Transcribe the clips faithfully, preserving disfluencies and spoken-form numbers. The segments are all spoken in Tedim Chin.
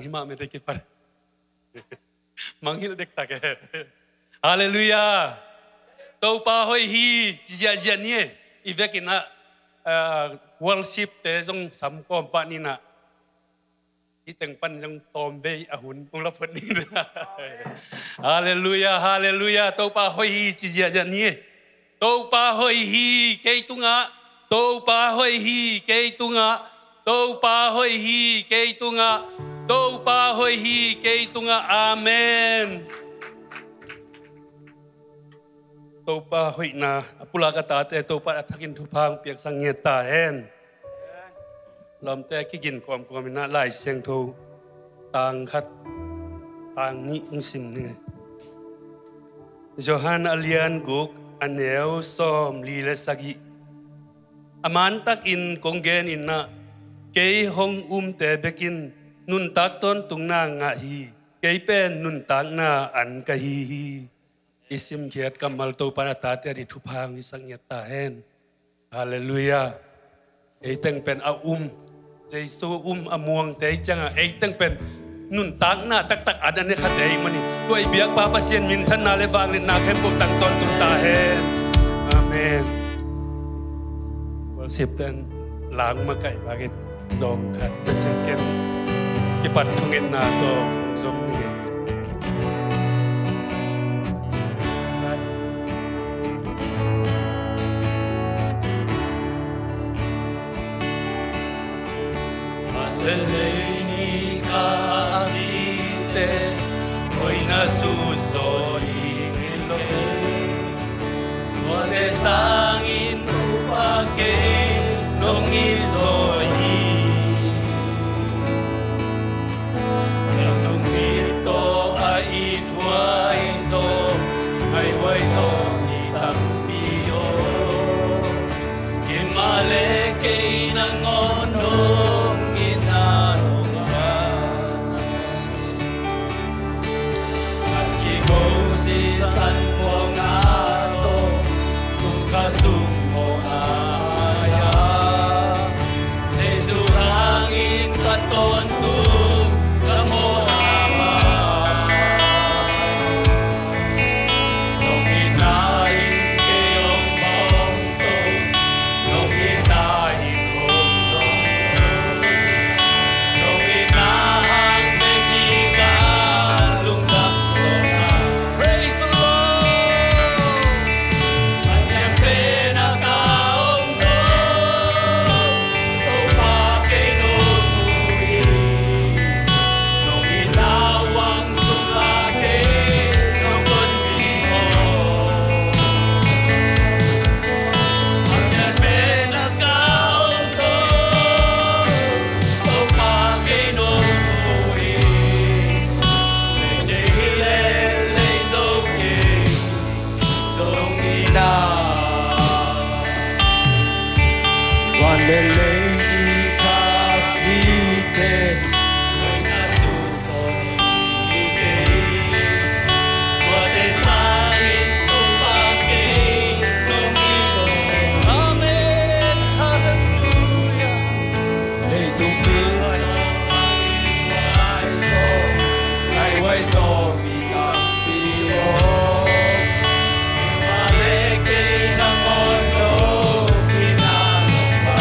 Himah mete kipan. Mangngilh dektak e. Halleluiah. Topa hoih hi ci ziahziah ni e. I vekin ah, ah, worship te zong sam kawm pah ni nah. Hih teng pan zong tawmvei a hun hong la phot ni nah. Halleluiah, halleluiah. Topa hoih hi ci ziahziah ni e. Topa hoih hi kei tungah, Topa hoih hi kei tungah, Topa hoih hi kei tungah, Topa hoih hi kei tungah. Amen. Topa hoihna a pulak a tate Topa a thakin thupha hong piaksak ngiat ta hen. Lawmte kigin kawmkawm in ah Lai Siangtho tang khat, tang nih hong sim ni. Johan a lian guk a neu sawmli le sagih. A mantakin kong gen in ah, kei hong umte bekin nuntak tawntungna ngah hi. Kei pen nuntakna an ka hi hi. I simkhiat kammal Topa in a tate ading thupha hong hisak ngiat ta hen. Halleluiah. Ei teng pen a um, Jesu um a muangte i ciangah ei teng pen nuntakna taktak an a ne khat ei manin, tua i biakpa Pasian minthanna le vangliatna khempeuh tang tawntung ta hen. Amen. Worship ten lang makaih bakit dong khat na ciangken kipat thungetna tawh zom ni. Lelei ni kha a site, hoihna sut zaw hi lo. Tuate sangin upa kei nong it zaw hi. Leitung mit tawh a it huai zaw, ngai huai zaw mi tampi aw. Keimah le kei nangawn nong itna nong a. Kigo sisan mawhna tawh, tung ka sung mawhna a ya. Jesu hangin ka tawntung ka mawhna mah. Nong itna in kei hong mawhto, nong itna in hong mawhto. Nong itna hang bek hi ka lungdam zaw na. Praise the Lord. A niam pen a ka hong zaw. Topa kei nong mu hi. Nong itna huang sungah kei nong tonpih maw. A niam pen a ka hong zaw. Topa kei nong mu hi. Leitei hi leh lei zo kei. Nong itna. Van le lei ni khak site. Hoihna sut zaw hi kei. Tuate sangin Topa kei nong it zaw. Amen. Halleluiah. Leitung mit tawh a it huai zaw, ngai huai zaw mi tampi aw. Keimah le kei nangawn nong itna nong a.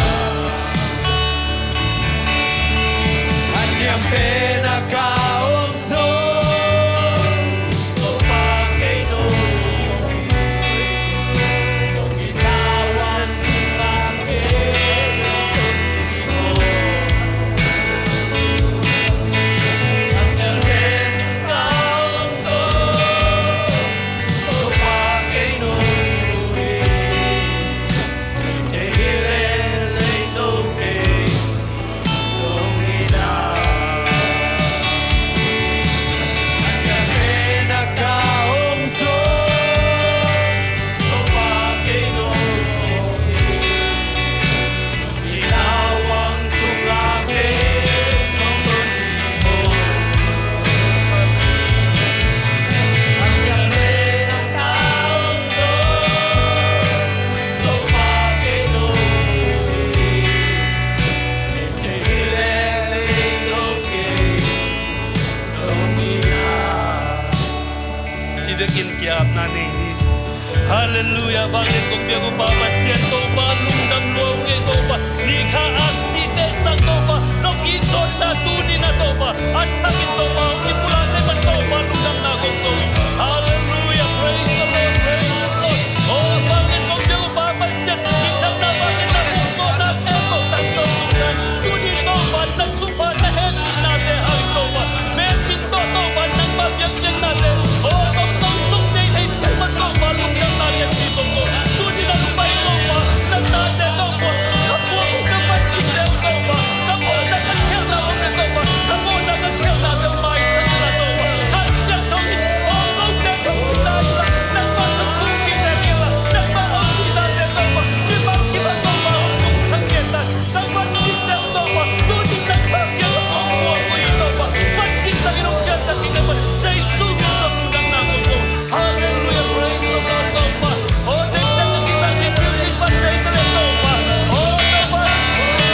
Kong biak uh Pa Pasian Topa, lungdam lua uh ei Topa. Ni kha aksite sang Topa, nong it dawina tuni-in ah Topa, a thakin Topa hong kipulak leh bang Topa lungdamna kong ko hi. Halleluiah, praise the Lord, praise the Lord. Oh, bangin kong biak uh Pa Pasian, minthanna bangin na hong kawkna khempeuh tangtawng lungdam. Tuni Topa na thupha na hehpihnate hang Topa, mehpin tawh Topa nangmah biakpiaknate, oh, tong tong sung nei thei thei man Topa lungdamna lianpi kong ko. Tuni na pai Topa, na tate Topa, ka puak ka man kik deuh Topa, ka mawhna ka khialhna om deuh Topa, ka mawhna ka khialhnate maisak inla Topa, Kha Siangtho in, oh, kote ka puakna inla, nangmah ka thukikna inla, nangmah a puaknate Topa, mi bangkimah Topa hong nungsak kei ta. Ka van kik deuh Topa, tuni nangmah kiangah kong puak uh hi Topa. Van kik tak in hong khialhsak kik deuh Topa. Jesu min tawh lungdamna kong ko. Halleluiah, praise the Lord Topa. Oh, teng teng na kisang kik deuh kipan deuh ta leh Topa. Oh, Topa.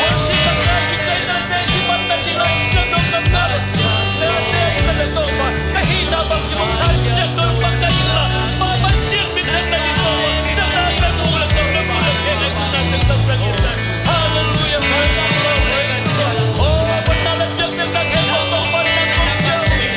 Oh, si bang na kik deuh ta leh teng kipan deuh ding Lai Siangtho kamna. Teng teng ta leh Topa. Ka hihna bang kibang Lai Siangtho bang ka inla. Pa Pasian min thang na ding Topa. Teng na teng mu leh Topa. Teng na teng mu leh teng na teng na teng na teng. Halleluiah, praise the Lord, praise the Lord. Oh, a panna le piakpiakna khempeuh Topa nang kong pia uh hi.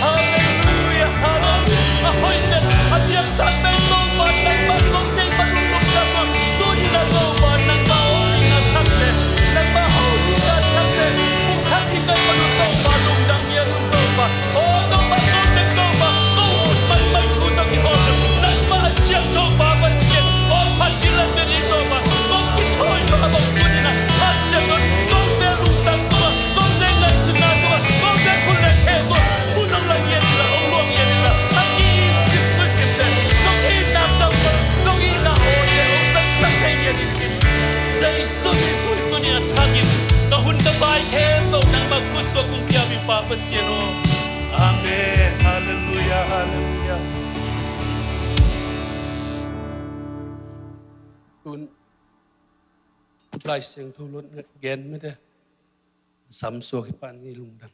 Halleluiah, halleluiah. A hoih pen, a piangthak pen Topa nangmah kong deih pan uh lungdam uh. Tuni-in ah Topa nangmah hong ding a thakte, nangmah hong ding a thakte, hong thak hi kei pan uh Topa lungdam ngiat un Topa. Oh, Topa, kong tek Topa, kong ut maimai thu tawh kihawm lo. Nangmah a siangtho Pa Pasian, oh, phat ding le bia ding Topa, kong kithawi lo a bang tuni-in ah, Kha Siangtho in kong bia lungtang tungah, kong bia ngaihsutna tungah, kong bia khut le khe tungah, hun hong la ngiat inla, hong luang ngiat inla, a ki-it cip thucipte, nong itna tawh, nong itna awte, hong zatsak thei ngiat in cin. Jesu Khrih suang tuni-in a thakin, ka hun ka pai khempeuh nangmah khut sungah kong pia hi Pa Pasian aw. Amen. Halleluiah, halleluiah. Tun Lai Siangtho Lot gen mite sam suak hi pan i lungdam.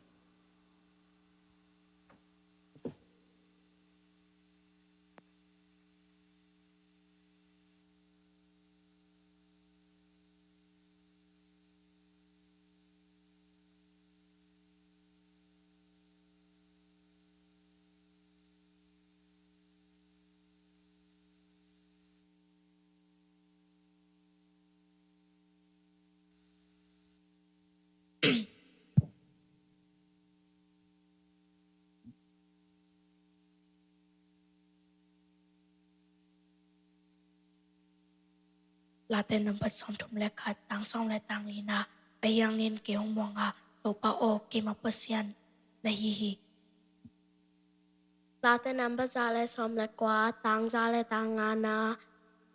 Late nambat sawmthum le khat, tang sawm le tang lina. A hiangin kei hong muang a, Topa aw, keima Pasian na hi hi. Late nambat za le sawm le kua, tang za le tang ngana.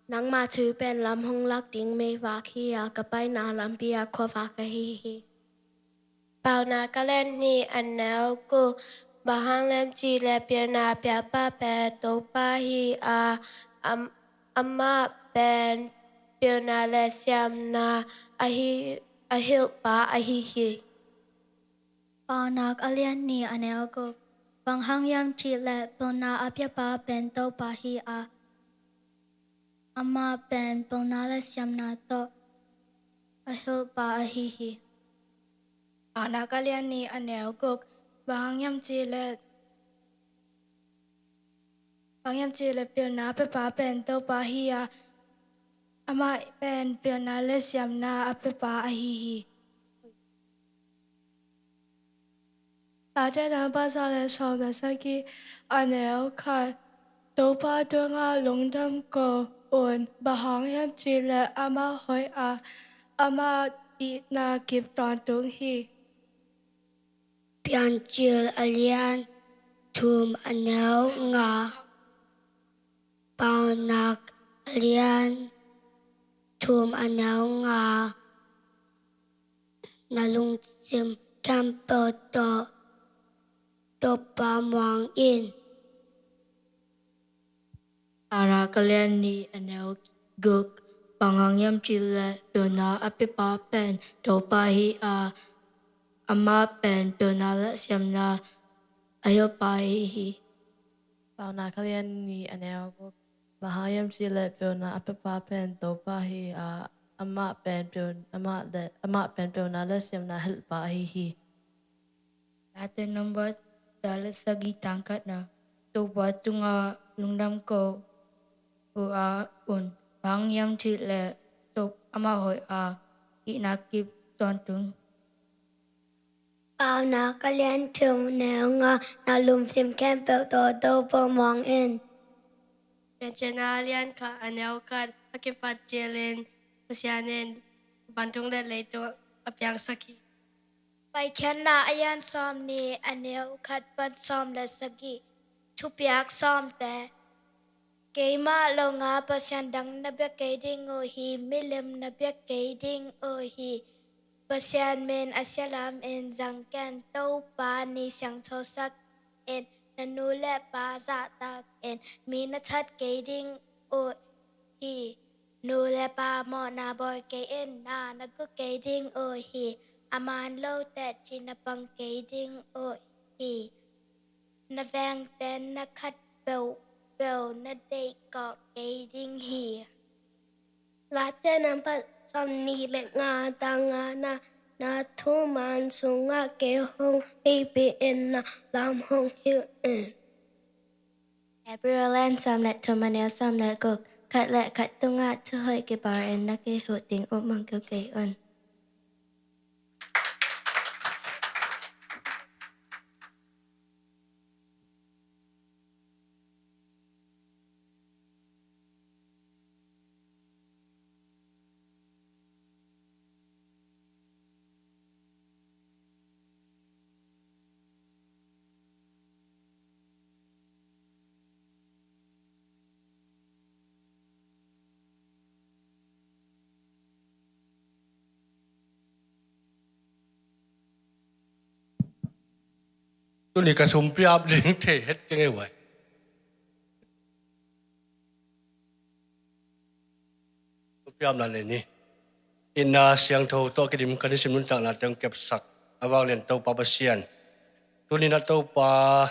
Nangma thu pen lam hong lak ding meivak hi a, ka paina lampi a khuavak ka hi hi. Paunak a lian nih, a neu guk. Bang hang hiam cih leh pilna piakpa pen Topa hi a, am-, amah pen pilna le siamna a hi, a hilhpa ahi hi. Paunak a lian nih, a neu guk. Bang hang hiam cih leh pilna a piapa pen Topa hi a, amah pen pilna le siamna tawh a hilhpa ahi hi. Paunak a lian nih, a neu guk. Bang hang hiam cih leh, bang hang hiam cih leh pilna a piapa pen Topa hi a, amah pen pilna le siamna a piapa ahi hi. Late nambat za le sawm le sagih, a neu khat. Topa tungah lungdam ko un, bang hang hiam cih leh amah hoih a, ama itna kip tawntung hi. Piancil a lian thum, a neu nga. Paunak a lian thum, a neu nga. Na lungsim khempeuh tawh Topa muang in. Paunak a lian nih, a neu guk. Bang hang hiam cih leh pilna a piapa pen Topa hi a, amah pen pilna le siamna a hilhpa ahi hi. Paunak a lian nih, a neu guk. Bang hang hiam cih leh peuna a piapa pen Topa hi a, amah pen peu-, amah le, amah pen peuna le siamna helhpa ahi hi. Late nombor za le sagih tang khatna. Topa tungah lungdam ko uh a un. Bang hang hiam cih leh Topa amah hoih a, hihna kip tawntung. Paunak a lian thum, neu nga. Na lungsim khempeuh tawh Topa muang in. Piancilna a lian khat, a neu khat a kipat cilin Pasian in vantung le leitung a piangsak hi. Paikhiatna a lian sawmnih, a neu khat pan sawm le sagih. Thupiak sawmte. Keimah lo nga pasian dang na bia kei ding uh hi, milim na bia kei ding uh hi. Pasian min a sia lamin zang ken. Topa ni siangthosak in. Na nu le pa zahtak in. Mi na that kei ding uh hi. Nu le pa mawhna bawl kei in. Na na gu kei ding uh hi. A man lo teci na pang kei ding uh hi. Na vengte na khat peuhpeuh na deih kawh kei ding hi. Late nambat sawmnih le nga, tang ngana. Na thuman sungah kei hong pehpeh in, na lam hong hilh in. Hebrew a lian sawm le thum, a neu sawm le guk. Khat le khat tungah thuhoih kibawl in, na kihut ding uh mong kei un. Tuni ka sumpi ap ding thei het keng ei vai. Piamna nei ni. Itna siangtho tawh kidim kan i sim nuntakna teng kepsak a vanglian Topa Pasian, tuni-in ah Topa,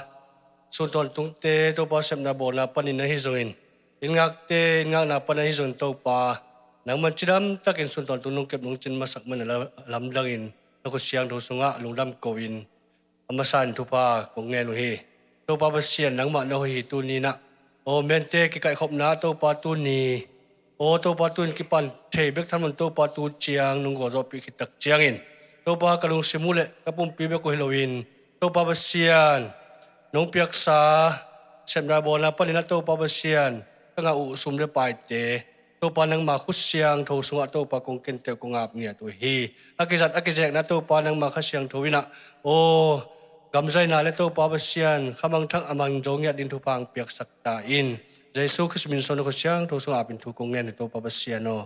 sun tawntungte Topa sepna bawlna panin ahi zongin, inn ngakte inn ngakna pan ahi zongin Topa, nangman cidam takin sun tawntung nong kep nong cin masak man a la-, lamdangin na khut siangtho sungah lungdam ko-in, a masa in thupha kong ngen uh hi. Topa Pasian, nangmah na hoih hi tuni-in ah. Aw, mente kikaihkhopna Topa tuni. Aw, Topa tu-in kipan thei bek thaman Topa tu ciang nong gualzawhpih khit tak ciangin, Topa ka lungsim uh le ka pumpi bek uh hi loin, Topa Pasian, nong piaksa sepna bawlna panin ah Topa Pasian, ka ngah uh sum le paite Topa nangma khut siangtho sungah Topa kong kenteh uh kong ap ngiat uh hi. A kizat a kizekna Topa nangma Kha Siangtho in ah, aw, gamzaina le Topa Pasian, kha mangthang a man zo ngiat ding thupha hong piaksak ta in. Jesu Khrist min suang na Kha Siangtho sungah ap in thu kong ngen hi Topa Pasian aw.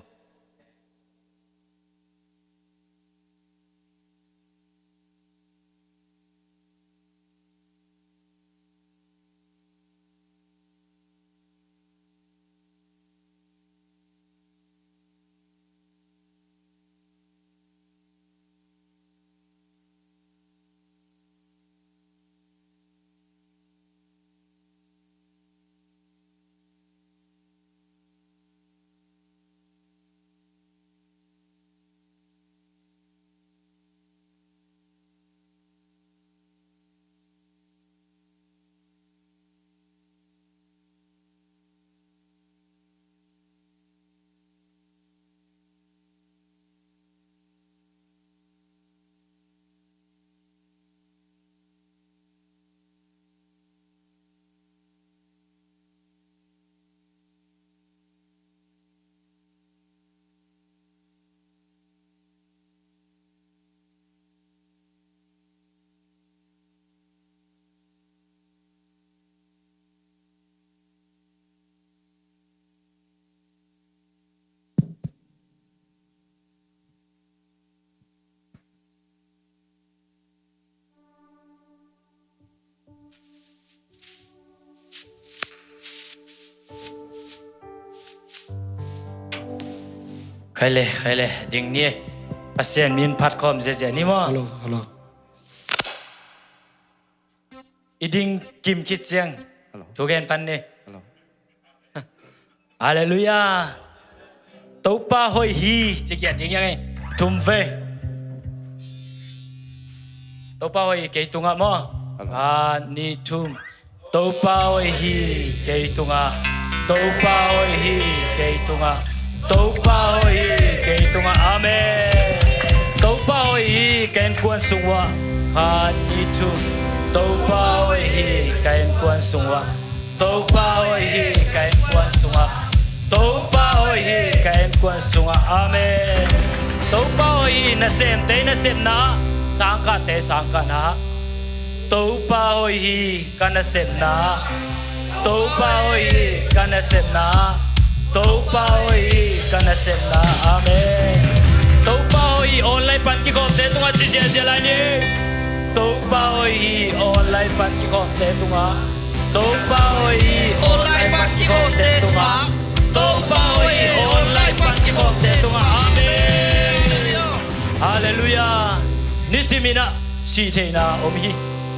Khai le, khai le, ding ni. Pasian min phat khawm ziazia ni maw. Hello, hello. I ding kim khit ciang. Hello. Thugen pan ni. Hello. Halleluiah. Topa hoih hi, ci kiat ding hi hang e. Thum vei. Topa hoih hi kei tungah maw. Khat, nih, thum. Topa hoih hi kei tungah. Topa hoih hi kei tungah. Topa hoih hi kei tungah. Amen. Topa hoih hi ka innkuan sung uah. Khat, nih, thum. Topa hoih hi ka innkuan sung uah. Topa hoih hi ka innkuan sungah. Topa hoih hi ka innkuan sungah. Amen. Topa hoih hi nasemte nasepna ah, sangkahte sangkahna ah. Topa hoih hi ka nasepna ah. Topa hoih hi ka nasepna ah. Topa hoih hi ka nasepna ah. Amen. Topa hoih hi online pan kikhawmte tungah ci ziahziah lai ni. Topa hoih hi online pan kikhawmte tungah. Topa hoih hi online pan kikhawmte tungah. Topa hoih hi online pan kikhawmte tungah. Amen. Halleluiah. Nisimin ah sih theihna om hi.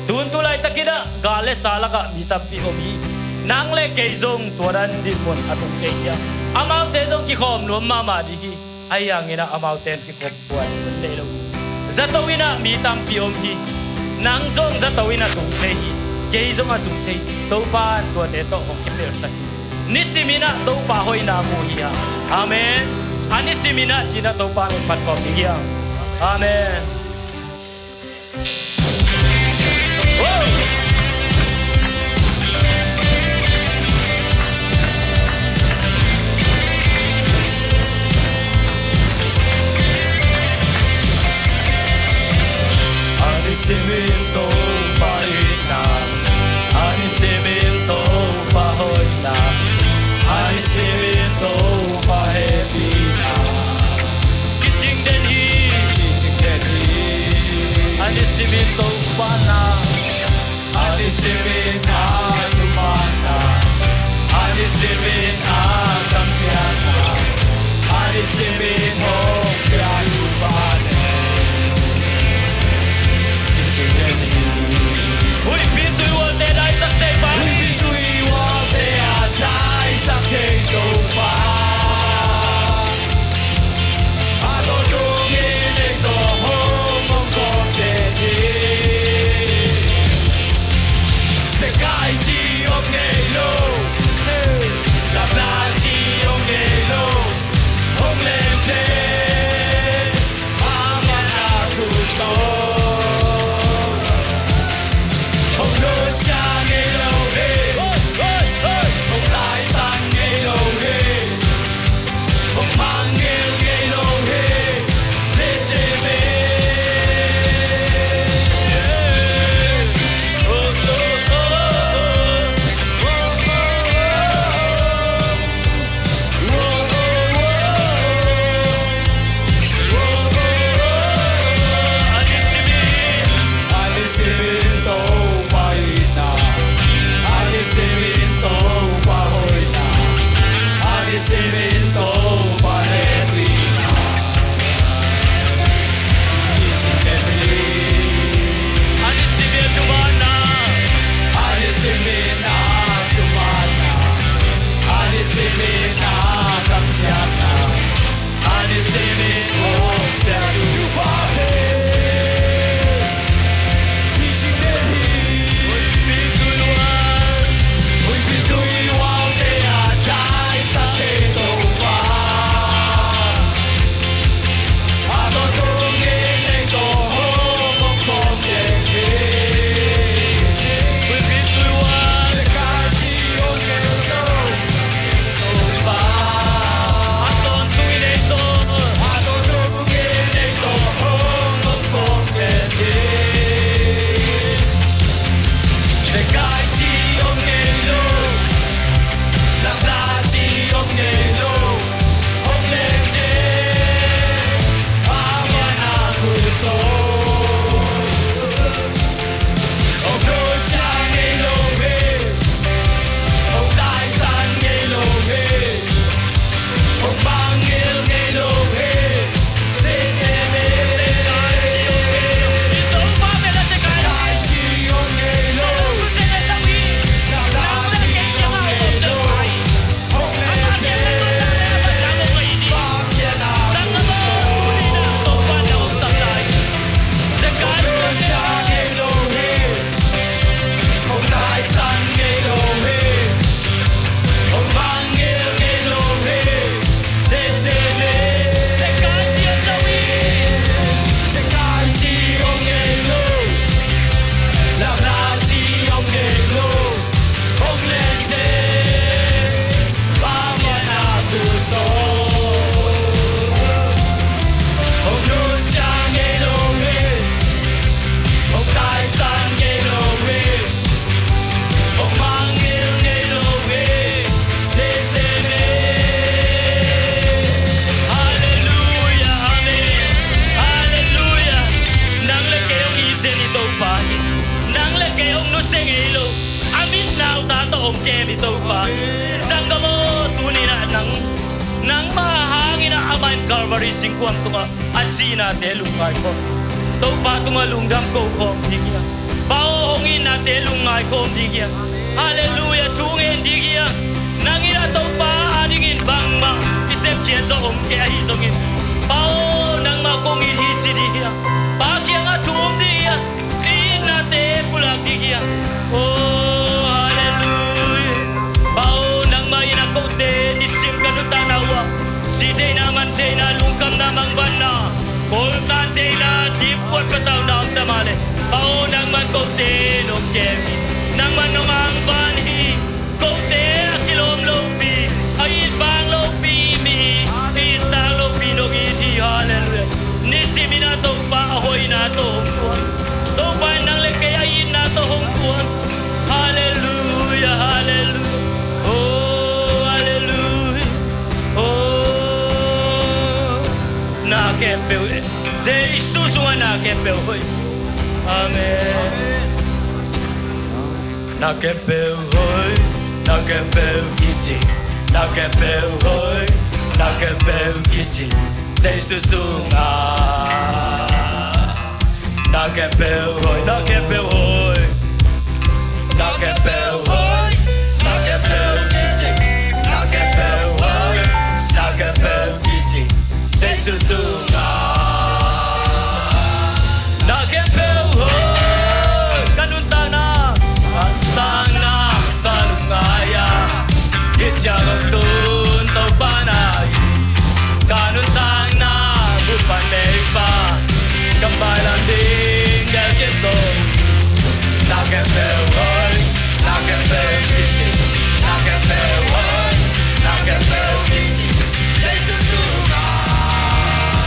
Tun tu laitakin ah gal le sa lakah mi tampi om hi. Nang le kei zong tua dan dinmun a tung thei hi a, amaute zong kikhawm nuam mahmah ding hi. Ahi hangin ah amaute in kikhop kuan hun nei lo hi. Zato in ah mi tampi om hi. Nang zong zato in ah tung thei hi. Kei zong a tung thei. Topa in tuate tawh hong kipelsak hi. Nisimin ah Topa hoihna mu hi a. Amen. A nisimin ah ci-in ah Topa min phat kawm ding hi a. Amen. A nisimin Topa itna, a nisimin Topa hoihna, a nisimin Topa hehpihna. Kicing den hi, kicing den hi. A nisimin Topa na, a nisimin a thumanna, a nisimin a kamciamna, a nisimin hong piak Topa ne. Kicing den hi. Huihpi tuihualte daisak thei pa. Huihpi tuihualte a daisak thei Topa. A tawntung in ei tawh hong om khawm den hi. Zekai ci om ngei lo, dapna ci om ngei lo, hong lem Topa. Sanggam aw, tuni-in ah nang, nangmah hangin ah amah in Calvary singkuang tungah a zinate lungngai khawm. Topa tungah lungdam ko khawm ding hi hang. Pa aw, hong itnate lungngai khawm ding hi hang. Halleluiah, thu ngen ding hi hang. Nang in ah Topa adingin bangmah i sepkhiat zawh om kei ahi zongin, Pa aw, nangmah kong it hi ci ding hi hang. Pa kiangah thum ding hi hang. I itnate pulak ding hi hang. Oh, halleluiah. Pa aw, nangmah in ah kote nisim ka nuntakna uh ah sitheihna, mantheihna, lungkhamna, mangbanna, koltan theihna, dipkuat patauna om ta mah leh, Pa aw, nangmah in kote nong kem hi. Nangmah in nong angvan hi. Kote a kilawm lopi, a it bang lopi mi, a it tak lopi nong it hi. Halleluiah. Nisimin ah Topa a hoihna tawh hong kuang. Topa in nang le kei a itna tawh hong kuang. Halleluiah, halleluiah. Oh, halleluiah. Oh, na khempeuh, Jesu sungah na khempeuh hoih. Amen. Na khempeuh hoih, na khempeuh kici, na khempeuh hoih, na khempeuh kici, Jesu sungah. Na khempeuh hoih, na khempeuh hoih, na khempeuh hoih, na khempeuh kici, na khempeuh hoih, na khempeuh kici, Jesu sungah. Na khempeuh hoih, ka nuntakna, ka nuntakna ka lungngai a, hih ciang hong tun Topa na hi. Ka nuntakna bup pan neipa, ka mailam ding gelkhiat zo hi. Na khempeuh hoih, na khempeuh kici, na khempeuh hoih, na khempeuh kici, Jesu sungah.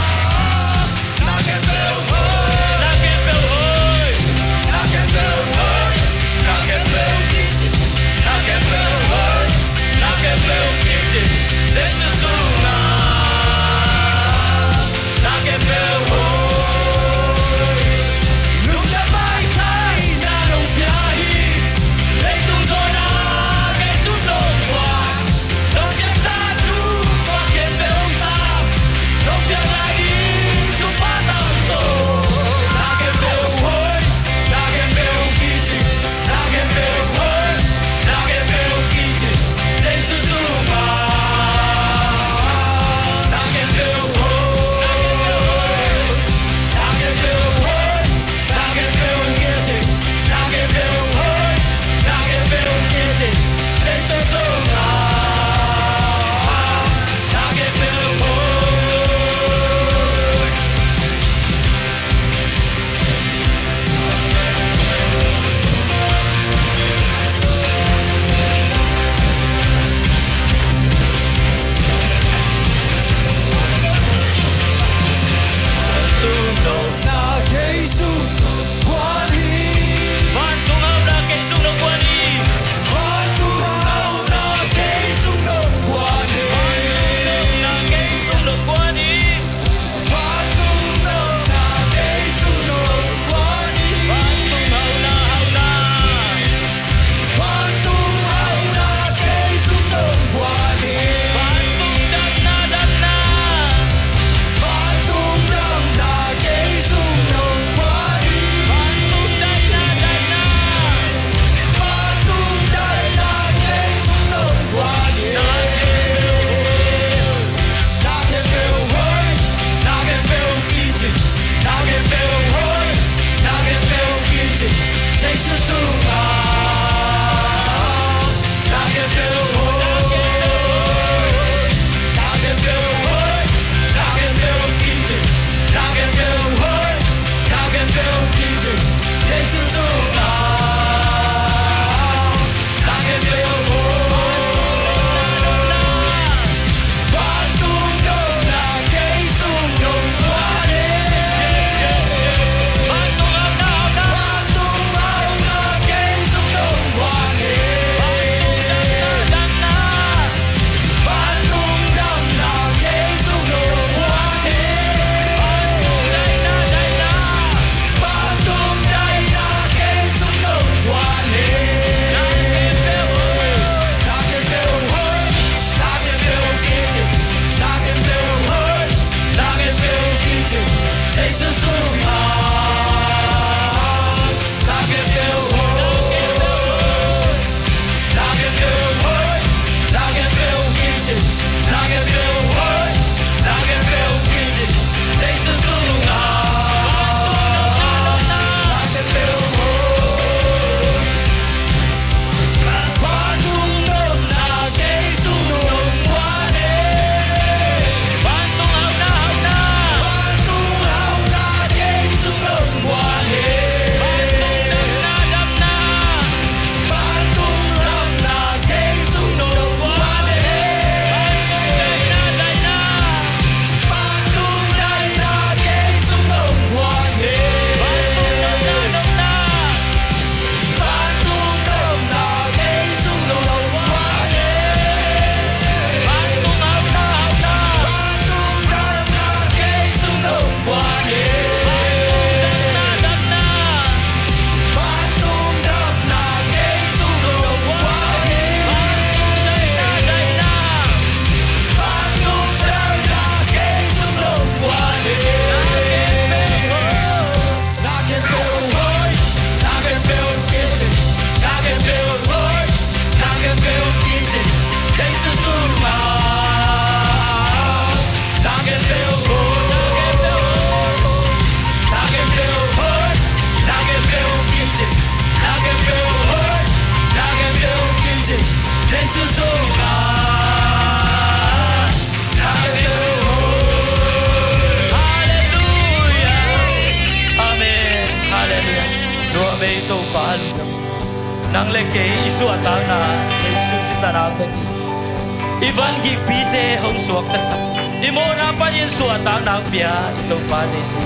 Nang le kei i suahtakna Jesu sisan a hong pia hi. I van gikpite hong suaktasak, i mawhna panin suahtakna hong pia i Topa Jesu.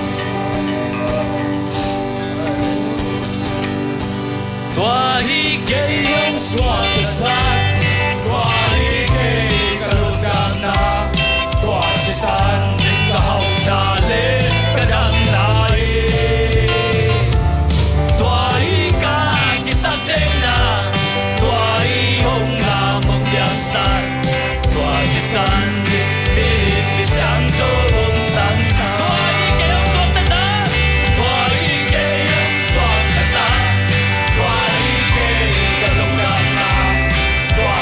Tua hi kei hong suaktasak, tua hi kei ka lungdamna, tua sisan ding ka hauhna le ka damna hi. Tua hi ka kisap theihna, tua hi hong lam hong piangsak, tua sisan ding mi, mi siangtho hong tangsak. Tua hi kei hong suaktasak, tua hi kei hong suaktasak, tua hi kei ka lungdamna, tua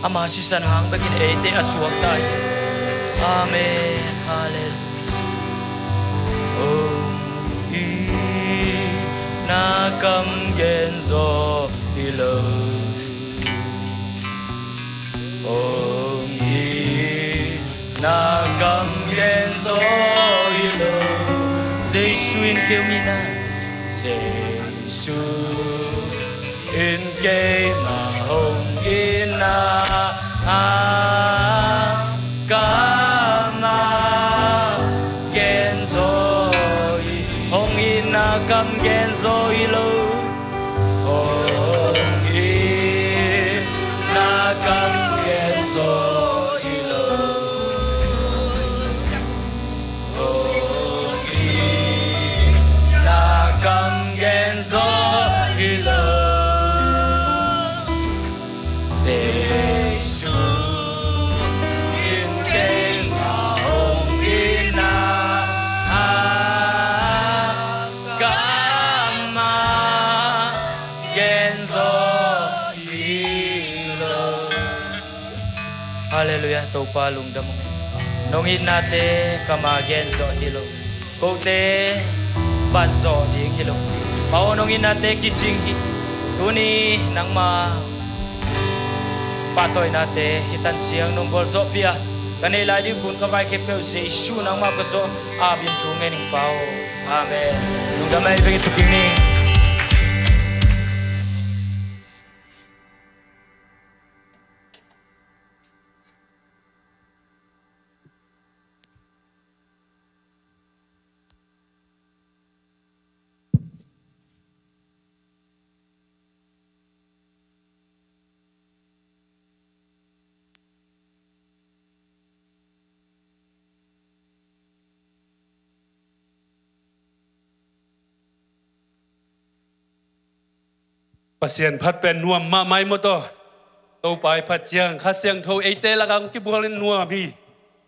Ama sisan hang bekin eite a suakta hi. Amen. Halleluiah. Hong itna kam gen zaw hi lo. Hong itna kam gen zaw hi lo. Jesu in kei hong itna. Jesu in keimah hong itna a kam a gen zaw hi. Hong itna kam gen zaw hi lo. Hong itna kam gen zaw hi lo. Hong itna kam gen zaw hi lo. Jesu in keimah hong itna a kam a gen zaw hi lo. Halleluiah. Topa lungdam ung e. Nong itnate kam a gen zaw hi lo. Kote bat zaw ding hi lo. Pa aw, nong itnate kicing hi. Tuni nangma pahtawinate hih tan ciang nong gualzawhpih a, ka neih lai ding hun ka vai khempeuh Jesu nangmah ka zawh a, ap in thu ngen ing Pa aw. Amen. Lungdam a, i veng i tuking ni. Pasian phat pen nuam mahmah ei maw taw. Topa i phat ciang Kha Siangtho eite lakah hong kibual in nuam hi.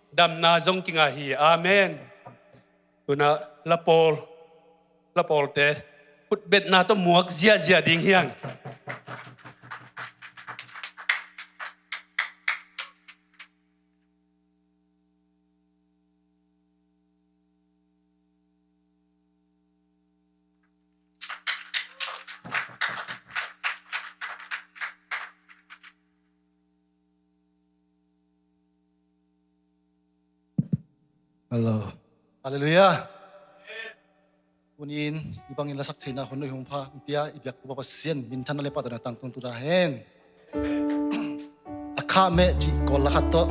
Damna zong kingah hi. Amen. Tuna lapawl, lapawlte khutbetna tawh muak ziahziah ding hi hang. Hello. Halleluiah. Tuni-in hih bangin lasak theihna hun nuih hong pia i biak Topa Pasian minthanna le pahtawina tangtun tuta hen. A khah meh cih Kawl la khat tawh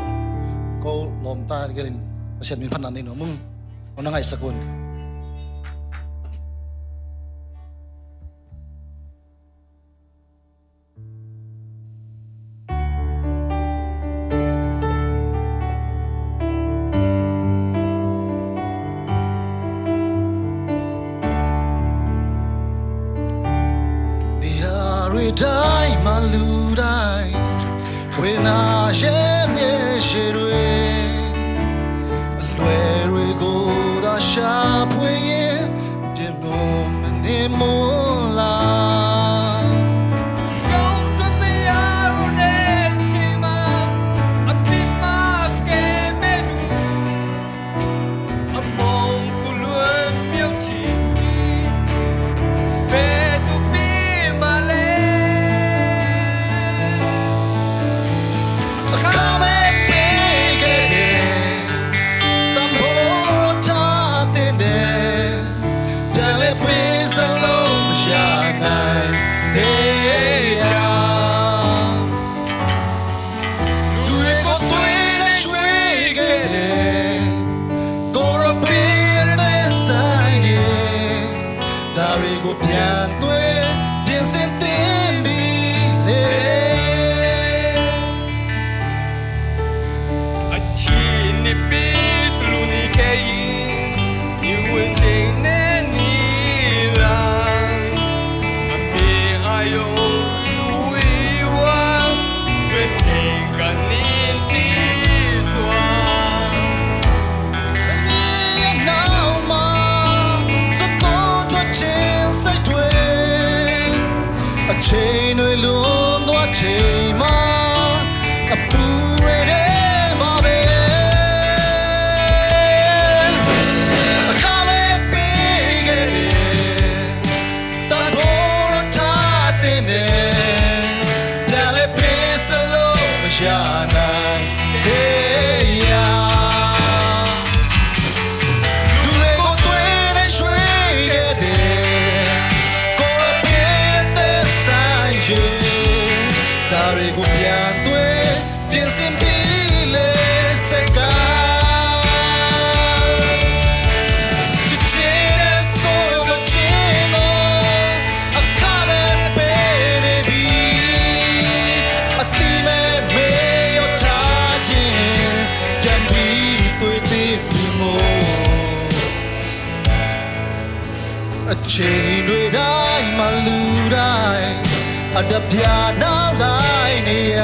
ko lawmta gelin Pasian min phatna nei nuam ung. Hong na ngaihsak un. Ni a rui dai ma lu dai, we na ye mye she rui, a lue rui go da sha pwe ye, de no me ne mo la. Go to me a ro de te ma, a pi ma ke me du. အချိန်တွေတိုင်းမှာ လူတိုင်း အဓပြနောက်လိုက်နေရ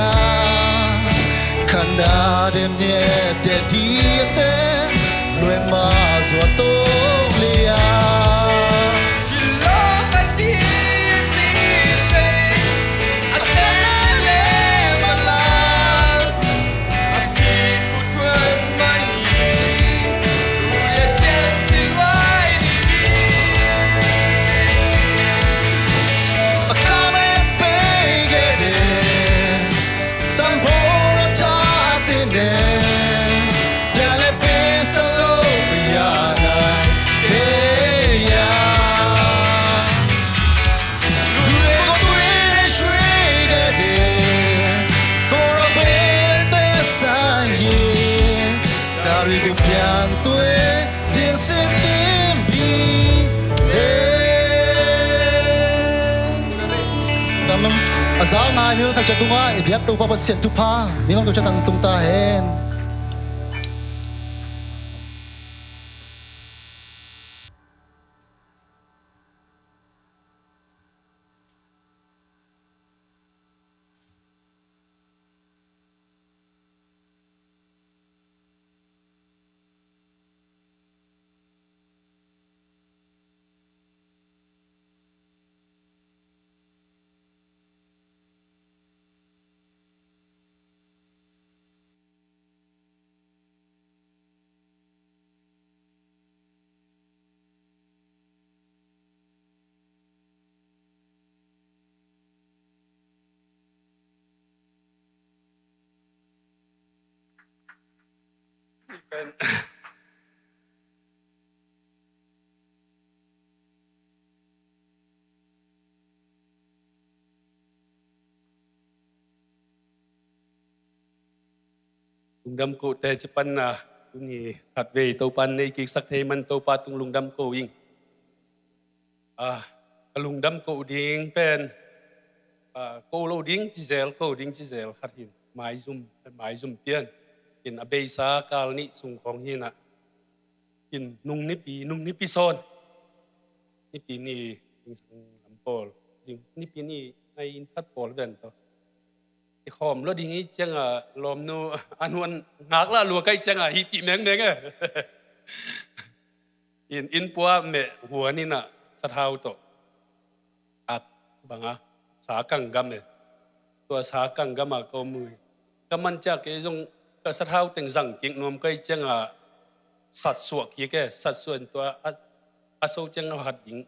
ခန္ဓာတွေမြဲတဲ့ ဒီအသက် လွယ်မစွာ သုံးလျာ ဒီလောကကြီး အသက်လည်းမလာ အပြစ်ကို ထွက်မှန်းရင် သူ့ရဲ့ ကျင့်စဉ်လွဲနေပြီ။ အခမဲ့ပေးခဲ့တဲ့ တန်ဖိုးတော်ထားသင့်တဲ့ ပြန်လည်ပေးဆပ်လို့ မရနိုင်တဲ့ရာ လူတွေကို သွေးနဲ့ရွှေခဲ့တဲ့ ကိုယ်တော်ပေးတဲ့ သက်ဆိုင်ရာ ဒါတွေကို ပြန်သွင်း ပြင်ဆင်သင့်ပြီ။ Amen. A za ngai mi bang khat ciat tung a, i biak Topa Pasian thupha mi bang khat ciat tang tung ta hen. Lungdam ko te ci panna, tuni khatvei Topa in nei kiksak thei man Topa tung lungdam ko ing. Ah, ka lungdam ko ding pen, ah, ko lo ding ci zel, ko ding ci zel khat hin. Maizum, maizum pian. Hin a beisa kal nih sung khawng hinah. Hin nung nipi, nung nipi sawn. Nipi ni, ding sang lam pawl. Ding, nipi ni, ngai in khat pawl ven to. I khawm lo ding i cianga, lawmnu, a nuan ngak lah lua kai cianga, hih pih mengmeng e. In, in pua meh huan inah, sathau tawh. At banga, sa kang gam e. Tua sa kang gama ko mui. Ka man ciak kei zong, ka sathau teng zang kik nuam kai cianga, sat suak kik e, sat suak in tua, a, a so cianga hat ding.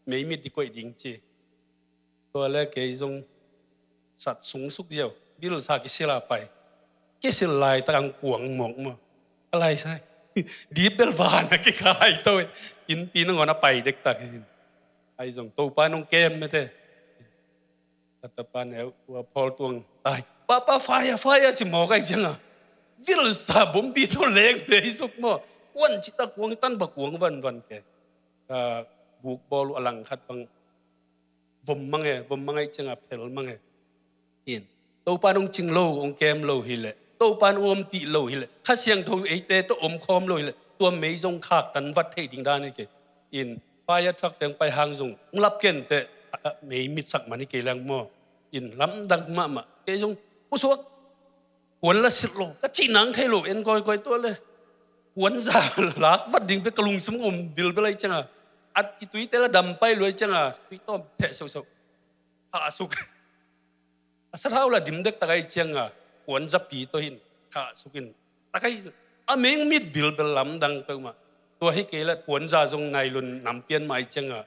Meimit di koih ding ci. Tua le kei zong sat sung suk ziau. Bil sa kisil a pai. Kisil laitak ang kuang mawk maw. A lai sai. Dip bel van a kikhai to. Innpi nangawn a pai dektak hin. Ai zong Topa nong kem mete. Ka tapa neu ua phawl tuang. Ai, papa fire, fire ci mawk ai cianga. Vil sa bombi to leng pe i suk maw. Kuan citak kuang tan ba kuang vanvan ke. Ka buk bawl uh a lang khat bang vom mang e, vom mang ai cianga phel mang e. In. Topa nong cing lo, ong kem lo hileh. Topa nong ompih lo hileh. Kha Siangtho eite tawh omkhawm lo hileh. Tua mei zong khaktan vat thei ding dan hi kei. In. Fire truck teng pai hang zong. Ong lap ken teh. Mei mitsak man hi kei leng maw. In. Lamdang mahmah. Kei zong. Pusuak. Puan la silh lo, ka cih nang thei lo, en kawikawi tuah le. Puan za lak vat ding pia ka lungsim om bilbel ai cianga. At i tuite la dam pai luai cianga, tui tawm theh soso. Khah suk. A sathau la dim dektak ai cianga, puan zapi tawh hin, khah suk in. Tak ai, a meng mit bilbel lamdang peuhmah. Tua hi kei la puan za zong nailun nam pian mai cianga.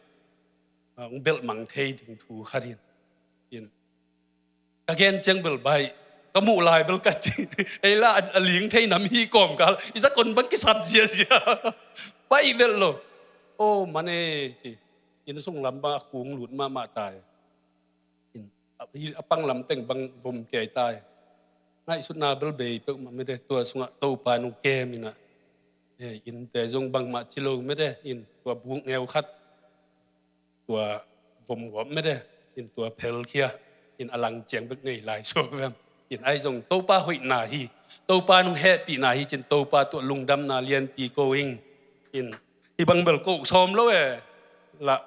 Ong belh mang thei ding thu khat hin. In. Ka gen ciang bel baih, ka muh lai bel ka ci. Ei la a ling thei nam hi kawmkal. I zakon bang kisat ziazia. Baih velh lo. Oh, man ei ci. Inn sung lam bang a khung lut mahmah tai. In, a, a pang lam teng bang vom kei tai. Ngaihsutna bel bei peuhmah mete tua sungah Topa nung kem inah. Eh, innte zong bangmah ci lo mete in tua buk ngeu khat. Tua vom gawp mete, in tua phelkhia, in a lang ciang bek nei lai suak vem. In ai zong Topa hoihna hi, Topa nung hehpihna hi cin Topa tua lungdamna lianpi ko ing. In i bang bel ko sawm lo e. lah,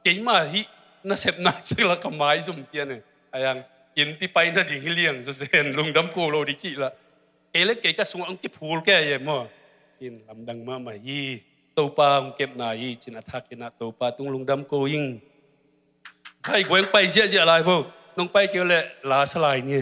keima hih nasepna cik lah ka maizum pian e. Ayang, innpi pai nading hi liang zawzen, lungdam ko lo ding cih lah. Kei le kei ka sungah hong kiphul kei e maw. In lamdang mahmah hi. Topa hong kepna hi cin a thak in ah Topa tung lungdam ko ing. Hai, guai hong pai ziahziah lai vo. Nong pai kei uh leh la sa lai ni.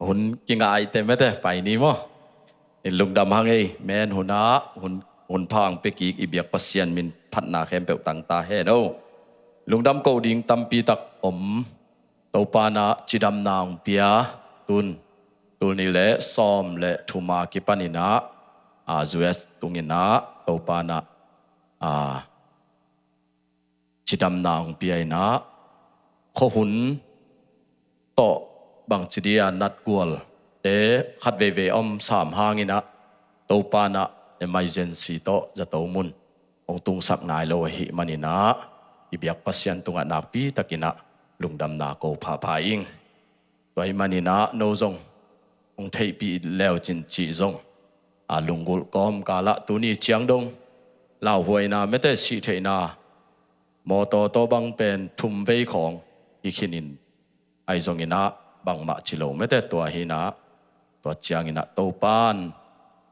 Hun kingaite mete pai ni maw. In lungdam hang ei, men hunah hun, hun phang pekik i biak Pasian min phatna khempeuh tangta hen o. Lungdam ko ding tampi tak om. Topa na cidamna hong pia, tun, tul nih le sawm le thuma kipan in ah, a, U S tung in ah, Topa na, a, cidamna hong pia in ah, khuahun tawh bangci dia natgual te khat veivei om sam hang in ah, Topa na emergency tawh zato mun hong tungsak nai lo ahih manin ah, i biak Pasian tungah nakpi takin ah lungdamna ko phapha ing. Tua ahih manin ah no zong hong theihpih leu cin cih zong, a, lunggulh kawmkal ah tuni ciang dong lauhuaina mete sihtheihna mawtaw tawh bang pen thum vei khawng hi khin in, ahi zongin ah bangmah ci lo mete tua hi in ah, tua ciangin ah Topan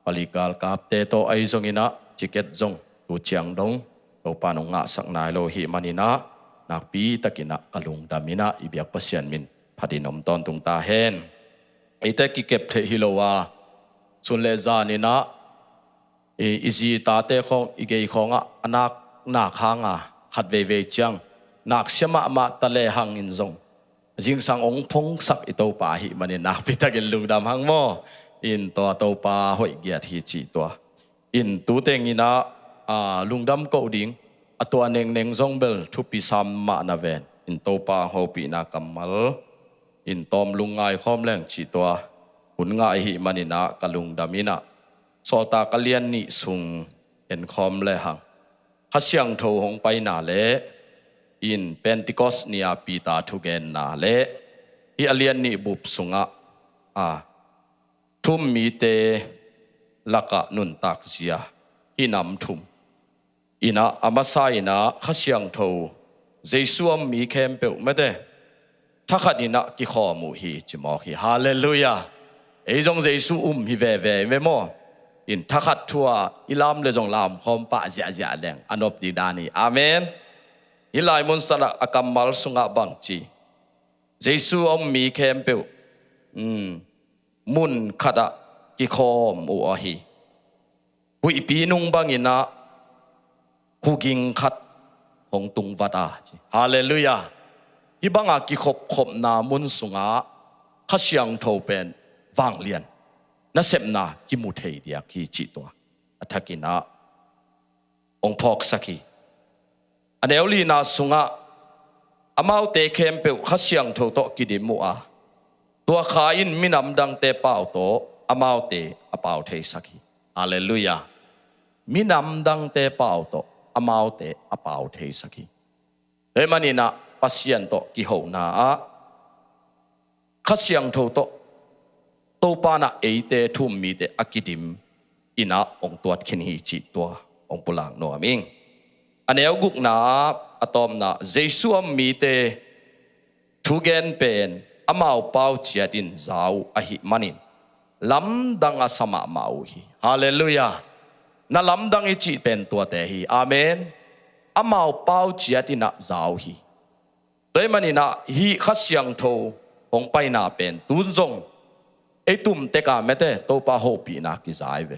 palik galkapte tawh ahi zongin ah ticket zong tu ciang dong Topan hong ngahsak nai lo ahih manin ah, nakpi takin ah ka lungdam in ah i biak Pasian min phatin om tawntung ta hen. Eite kikep theih hi lo a, sun le zan in ah i, i zi i tate khawng, i gei khawngah a nak, nak hang a, khat veivei ciang nak sia mahmah ta lehang in zong zingsang hong phongsak i Topa ahih manin nakpi takin lungdam hang maw. In tua Topa hoih giat hi cih tua. In tu teng in ah, a, lungdam ko ding, a tua nengneng zong bel thupi sam mah na ven. In Topa hopihna kammal in tawm lungngai khawm leng cih tua hun ngah ahih manin ah ka lungdam in ah, Sawltak a lian nih sung en khawm lehang, Kha Siangtho hong paina le in Pentecost ni-a Peter thugenna le hih a lian nih bup sungah, a, thu-um mite lakah nuntak zia, hih nam thum. In ah a masa in ah Kha Siangtho, Jesu a om mi khempeuh mete thakhat in ah kikhawm uh hi ci mawk hi. Halleluiah. Ei zong Jesu um hi veve ve maw. In thakhat thu-a i lam le zong lamkhawm pah ziahziah leng a nop ding dan hi. Amen. Hih lai mun sungah a kammal sungah bang ci, Jesu a om mi khempeuh, um, mun khatah kikhawm uh ahi. Huihpi nung bangin ah huging khat hong tungvat a ci. Halleluiah. Hih banga kikhopkhopna mun sungah Kha Siangtho pen vanglian nasepna kimu thei diak hi cih tua a thakin ah hong phawksak hi. A neu lina sungah amaute khempeuh Kha Siangtho tawh kidim uh a, tua Kha in minam dangte pau tawh amaute a pau theisak hi. Halleluiah. Minam dangte pau tawh amaute a pau theisak hi. Tua ahih manin ah Pasian tawh kihona ah Kha Siangtho tawh Topa in ah eite thu-um mite a kidim in ah hong tuat khin hi cih tua hong pulak nuam ing. A neu gukna ah a tawpna, Jesu a om mite thugen pen amau pau ciat in za uh ahih manin lamdang a sa mahmah uh hi. Halleluiah. Na lamdang i cih pen tuate hi. Amen. Amau pau ciat in ah za uh hi. Tua ahih manin ah hih Kha Siangtho hong paina pen tun zong ei tumtek a mete Topa hopihna kiza hi ve.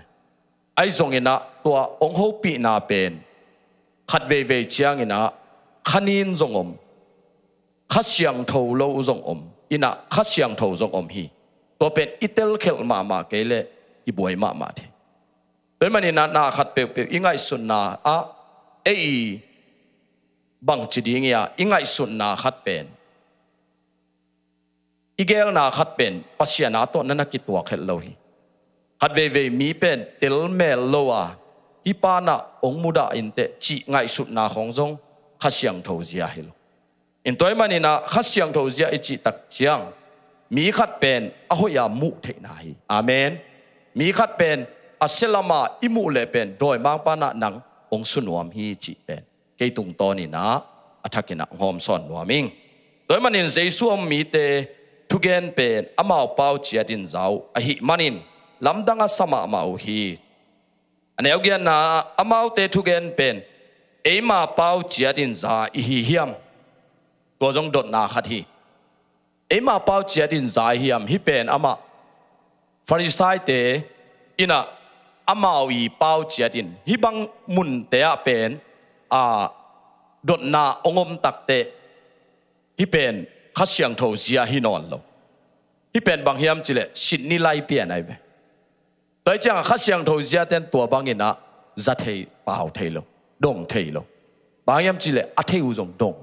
Ahi zongin ah tua hong hopihna pen khat veivei ciangin ah kha nin zong om, Kha Siangtho lo zong om, in ah Kha Siangtho zong om hi. Tua pen i telkhelh mahmah kei leh kibuai mahmah thei. Tua ahih manin ah na khat peuhpeuh i ngaihsutna ah ei bangci ding hi a, i ngaihsutna khat pen, i geelna khat pen Pasian a tawh na na kituak het lo hi. Khat veivei mi pen telmel lo a, hih panah hong mudah inteh cih ngaihsutna khawng zong Kha Siangtho zia hi lo. In tua ahih maninah Kha Siangtho zia i cih tak ciang mi khat pen a hoih a muh theihna hi. Amen. Mi khat pen a sia lama i muh leh pen dawimangpa nah nang hong su nuam hi cih pen kei tungtawninah a thakinah hong hawmsawn nuam ing. Tua ahih manin Jesu a um mite thugen pen amau pau ciatin za uh ahih manin lamdang a sa mahmah uh hi. A neu giatna ah amaute thugen pen eima pau ciatin za i hi hiam? Tua zong dotna khat hi. Eima pau ciatin za i hi hiam? Hih pen amah Farisaite inah amau i pau ciatin hih bang munte ah pen a dotna hong om takteh hih pen Kha Siangtho zia hi nawn lo. Hih pen bang hiam cileh Sydney lai pian ahi ve. Tua hi ciangah Kha Siangtho ziaten tua banginah za thei, pau thei lo, dong thei lo. Bang hiam cileh a thei uh zong dong.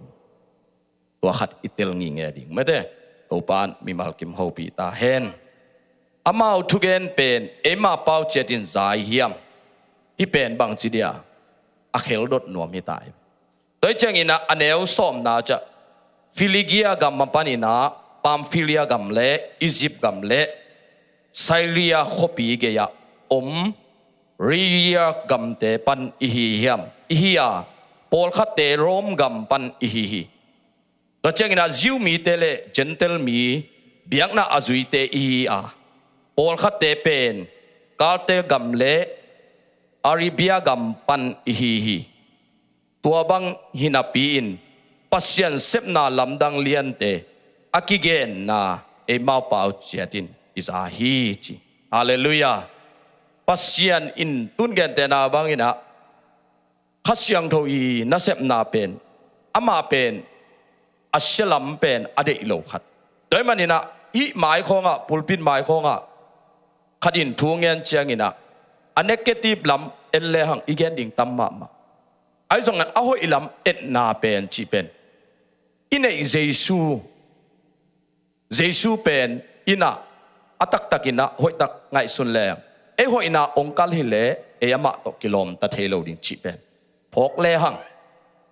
Tua khat i tel ngingei ding mete. Topa in mimal kim hopih ta hen. Amau thugen pen eima pau ciatin za i hi hiam? Hih pen bangci dia a kheldot nuam hi ta hi. Tua hi cianginah a neu sawmna ciah Phrygia gam a paninah Pamphylia gam le Egypt gam le Syria khuapi gei-ah om Syria gamte pan i hi hiam? I hi a, pawlkhatte Rome gam pan i hi hi. Tua cianginah Jew mite le Gentile mi biakna a zuite i hi a, pawlkhatte pen Kaldia gam le Arabia gam pan i hi hi. Tua bang hi napi-in Pasian sepna lamdang liante a kigenna eimau pau ciatin i za hi ci. Halleluiah. Pasian in tun gentehna banginah Kha Siangtho i nasepna pen amah pen a sia lam pen a deih lo khat. Tua ahih maninah hih mai khawngah, pulpit mai khawngah khat in thu ngen cianginah a negative lam en lehang i gen ding tam mahmah. Ahi zongin a hoih lam etna pen cih pen i neih Jesu, Jesu pen inah a taktakinah hoihtak ngaihsun leng ei hoihna hong kal hileh ei amah tawh kilawmta thei lo ding cih pen phawk lehang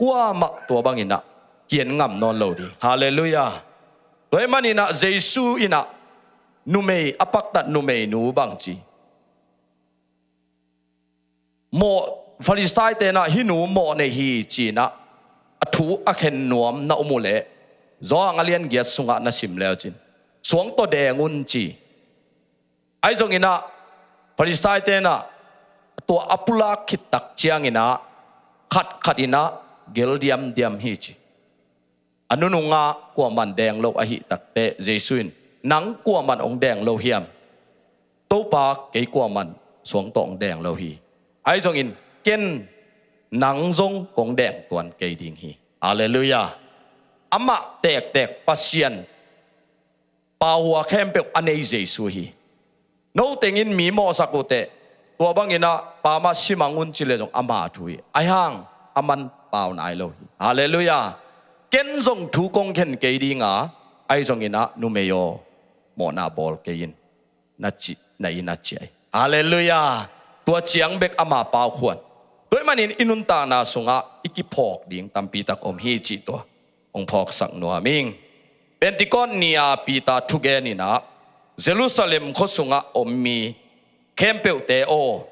kuamah tua banginah kian ngam nawn lo ding. Halleluiah. Tua ahih maninah Jesu inah numei a paktat numeinu bangci mawh, Farisaite inah hih nu mawh nei hi cinah a thu a khen nuam na um uhleh Johan a lian giat sungah na sim leucin suang tawh deng un ci. Ahi zonginah Farisaite inah tua a pulak khittak cianginah khatkhat inah gel diamdiam hi ci. A nunungah kuaman deng lo ahih takteh Jesu in nang kuaman hong deng lo hiam? Topa kei kuaman suang tawh hong deng lo hi. Ahi zongin ken nang zong kong deng tuan kei ding hi. Halleluiah. Amah tektek Pasian pau hua khempeuh a nei Jesu hi. No tengin mi mawhsak uhteh tua banginah pamah simang un cileh zong ama thu hi. Ahi hang aman pau nai lo hi. Halleluiah. Ken zong thu kong khen kei dinga ahi zonginah numei aw mawhna bawl kei in na ci, na inn a ciah hi. Halleluiah. Tua ciang bek ama pau khuan. Tua ahih manin i nuntakna sungah i kiphawk ding tampitak om hi cih tua hong phawksak nuam ing. Pentecost ni-a Peter thugen inah Jerusalem khua sungah om mi khempeuhte aw,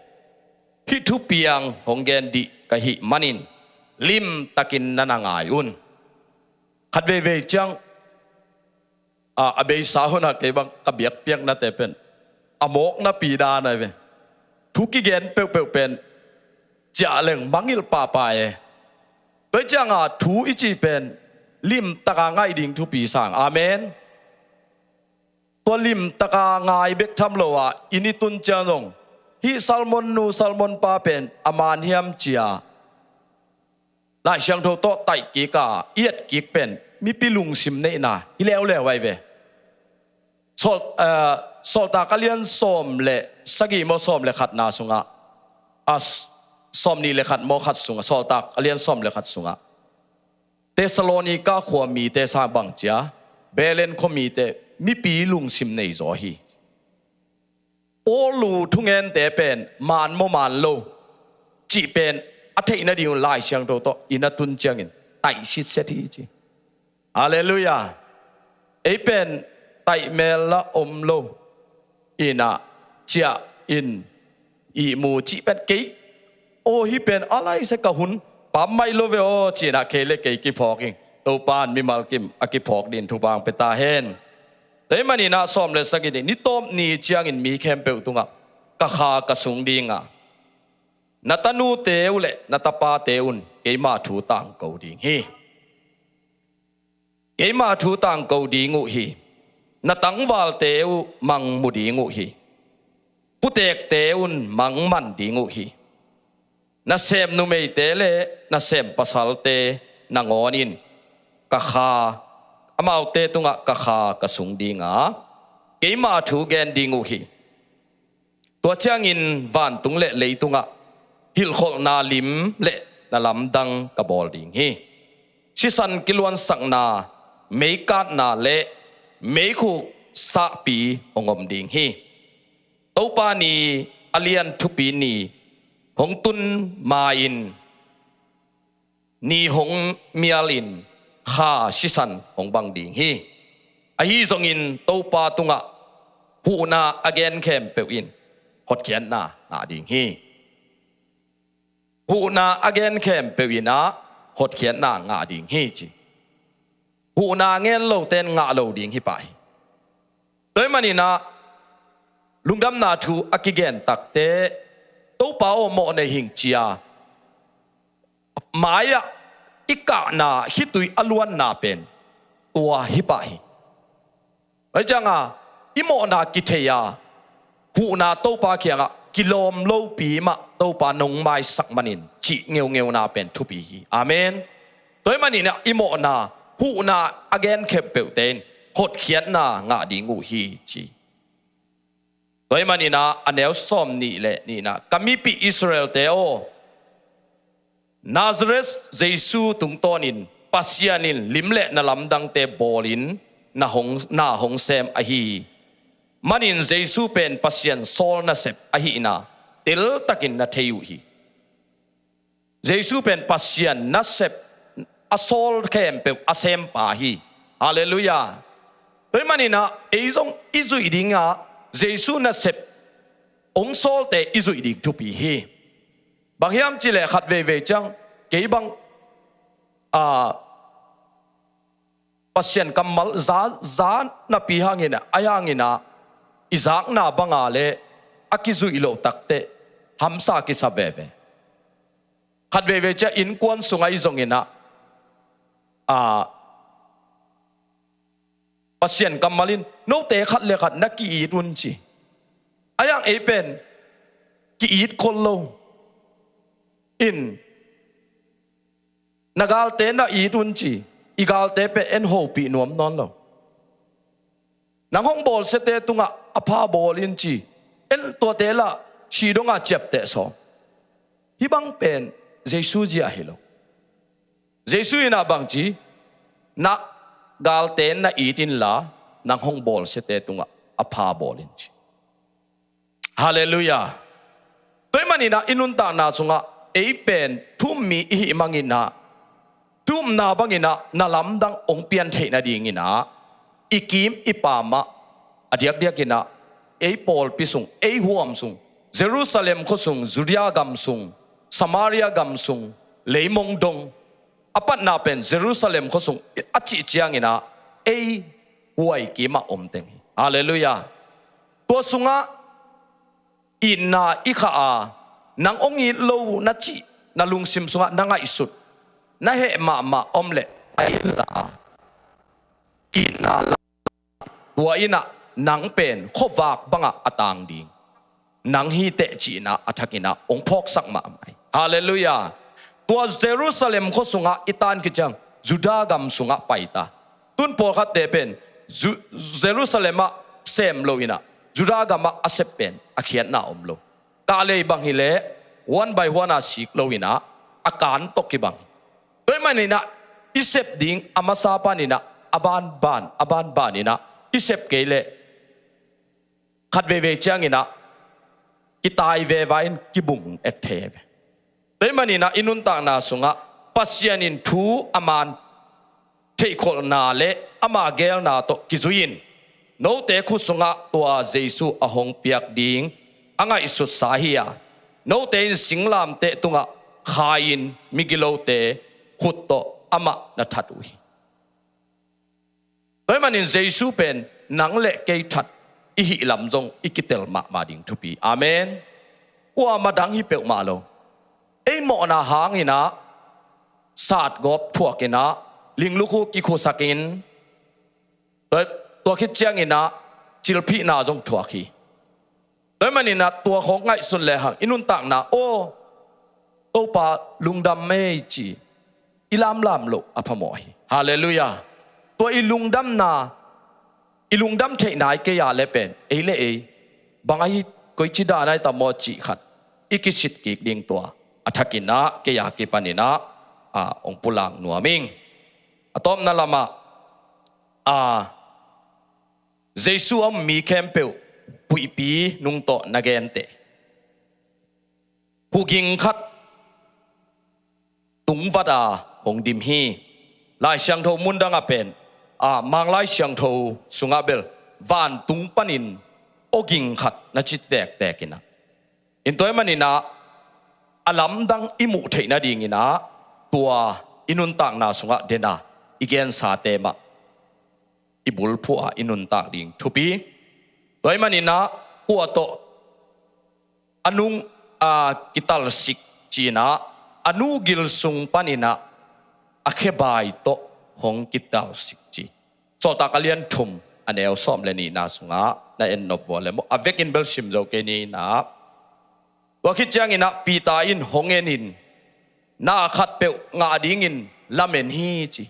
hih thupiang hong gen dih ka hih manin limtakin na na ngai un. Khat veivei ciang a, a beisa hunah kei bang ka biakpiaknate pen a mawk napi dan ahi ve. Thu kigen peuhpeuh pen ciah leng mangilh pahpah e. Tua hi cianga thu i cih pen limtaka ngaih ding thupi sang. Amen. Tua limtaka ngai bek tham lo ah i ni tun ciang zong hih Salmon nu Salmon pa pen a man hiam cia Lai Siangtho tawh taih kik a i et kik pen mipi lungsim neihna hi leuleu ahi ve. Sawl, eh, Sawltak a lian sawm le sagih maw sawm le khatna sungah a s-, sawm nih le khat maw khat sungah Sawltak a lian sawm le khat sungah Thessalonika khua mite sang bang cia Berean khua mite mipi lungsim nei zaw hi. Paul' thungente pen maan maw maan lo cih pen a theih nading uh Lai Siangtho tawh i na tun ciangin taih sitset hi ci. Halleluiah. Ei pen taih mel la om lo, inn ah ciah in ihmu cih pen kei, aw hih pen a laisia ka hun pammaih lo ve aw ci-in ah kei le kei kiphawk ing. Topa'n mimal kim a kiphawk dingin thupha hong pia ta hen. Tua ahih manin ah sawm le sagih ni, ni tawp ni ciangin mi khempeuh tungah ka kha ka sung ding a, na tanute uh le na tapate un keima thu tangko ding hi. Keima thu tangko ding uh hi. Na tangvalte uh mang mu ding uh hi. Putekte un mang man ding uh hi. Nasem numeite le nasem pasalte nangawn in ka kha, amaute tungah ka kha ka sung ding a, keima thu gen ding uh hi. Tua ciangin vantung le leitungah hilhkholhna lim le na lamdang ka bawl ding hi. Sisan kiluansakna, meikatna le meikhuk sahpi hong om ding hi. Topa ni, a lian thupi ni hong tun ma-in ni hong mialin kha sisan hong bang ding hi. Ahi zongin Topa tungah huhna a gen khempeuh in hotkhiatna ngah ding hi. Huhna a gen khempeuh in ah hotkhiatna ngah ding hi ci. Huhna ngen lote in ngah lo ding hi pah hi. Tua ahih manin ah lungdamna thu a kigen takteh, Topa aw mawh nei hing ci-a mai-ah i kahna khitui a luanna pen tua hi pah hi. Ahi cianga i mawhna kithei-a huhna Topa kiangah kilawm lopi mah Topa nong maisak manin cih ngeungeuna pen thupi hi. Amen. Tua ahih manin ah i mawhna huhna a gen khempeuhte in hotkhiatna ngah ding uh hi ci. Tua ahih manin ah a neu sawm nih le nihna, ka mipi Israelte aw, Nazareth Jesu tungtawnin Pasian in lim le na lamdangte bawlin na hong, na hong sem ahi manin Jesu pen Pasian sawl nasep ahihna teltakin na thei uh hi. Jesu pen Pasian nasep a sawl khempeuh a sempa hi. Halleluiah. Tua ahih manin ah ei zong i zuih dingah Jesu nasep hong sawlte i zuih ding thupi hi. Bang hiam cih leh khat veivei ciang kei bang, a, Pasian kammal za, za napi hangin ah, ahi hangin ah i zakna banga le a kizuih loh takteh hamsa kisa veve. Khat veivei ciang innkuan sungah i zongin ah, a, Pasian kammal in note khat le khat na ki-it un ci. Ahi hang ei pen ki-it khol lo in, na galte na it un ci. I galte pen en hopih nuam nawn lo. Nang hong bawlsiate tungah a pha bawl in ci. En tuate lah si donga ciapteh sawm. Hih bang pen Jesu zia hi lo. Jesu in ah bang ci, na galte na it inla nang hong bawlsiate tungah a pha bawl in ci. Halleluiah. Tua ahih manin ah i nuntakna sungah ei pen thu-um mi i hih manin ah, thu-umna bangin ah na lamdang hong pian theih nadingin ah i kim i pam ah, a diakdiakin ah ei pawlpi sung, ei huam sung, Jerusalem khua sung, Judea gam sung, Samaria gam sung, leimong dong, a patna pen Jerusalem khua sung a cih ciangin ah ei huai kimah om teng hi. Halleluiah. Tua sungah itna i khah a, nang hong it lo na cih na lungsim sungah na ngaihsut, na heh mahmah om leh a inla, itna la, tua in ah nang pen khuavak bangah a tang ding, nang hi teh cihna a thakin ah hong phawksak mahmah hi. Halleluiah. Tua Jerusalem khua sungah i tan khit ciang Judah gam sungah pai ta. Tun pawlkhatte pen Ju-, Jerusalem ah sem lo in ah Judah gamah a sep pen a khiatna om lo. Kahlei bang hileh huan bai huan a sik lo in ah a kan tawh kibang hi. Tua ahih manin ah i sep ding a masa panin ah a banban, a banban in ah i sep kei leh khat veivei ciangin ah kitai veva in kibung ek thei ve. Tua ahih manin ah i nuntakna sungah Pasian in thu a man theihkholhna le ama geelna tawh kizui-in note khut sungah tua Jesu a hong piak ding a ngaihsutsa hi a, note in singlamteh tungah khai-in migilote khut tawh amah na that uh hi. Tua ahih manin Jesu pen nang le kei that i hih lam zong i kitel mahmah ding thupi. Amen. Kuamah dang hi peuhmah lo. Ei mawhna hangin ah satgawp thuakin ah linglukhu kikhusakin, tua, tua khit ciangin ah cilphihna zong thuak hi. Tua ahih manin ah tua khawng ngaihsun lehang i nuntakna, aw, Topa lungdam ei ci i lamlam loh a phamawh hi. Halleluiah. Tua i lungdamna, i lungdam theihna i kei a le pen ei le ei bang ahi, koici dan ahi tam maw cih khat i kisit kik ding tua a thakin ah kei a kipanin ah, a, hong pulak nuam ing. A tawpna lamah, a, Jesu a um mi khempeuh huihpi nung tawh na genteh. Huging khat tungvat a hong dim hi. Lai Siangtho mundang ah pen, a, Mang Lai Siangtho sungah bel vantung panin awging khat na ci tektek in ah. In tua ahih manin ah a lamdang i muh theih nadingin ah tua i nuntakna sungah den a i gensate mah i bulphuh a i nuntak ding thupi. Tua ahih manin ah kua tawh a nung, a, kitalsik ci-in ah a nu gil sung panin ah a khebai tawh hong kitalsik ci. Sawltak a lian thum a neu sawm le nihna sungah na en nop vua le maw, a vekin bel sim zo kei ni in ah. Tua khit ciangin ah Peter in hong en in, na khatpeuh ngah dingin lamen hi ci.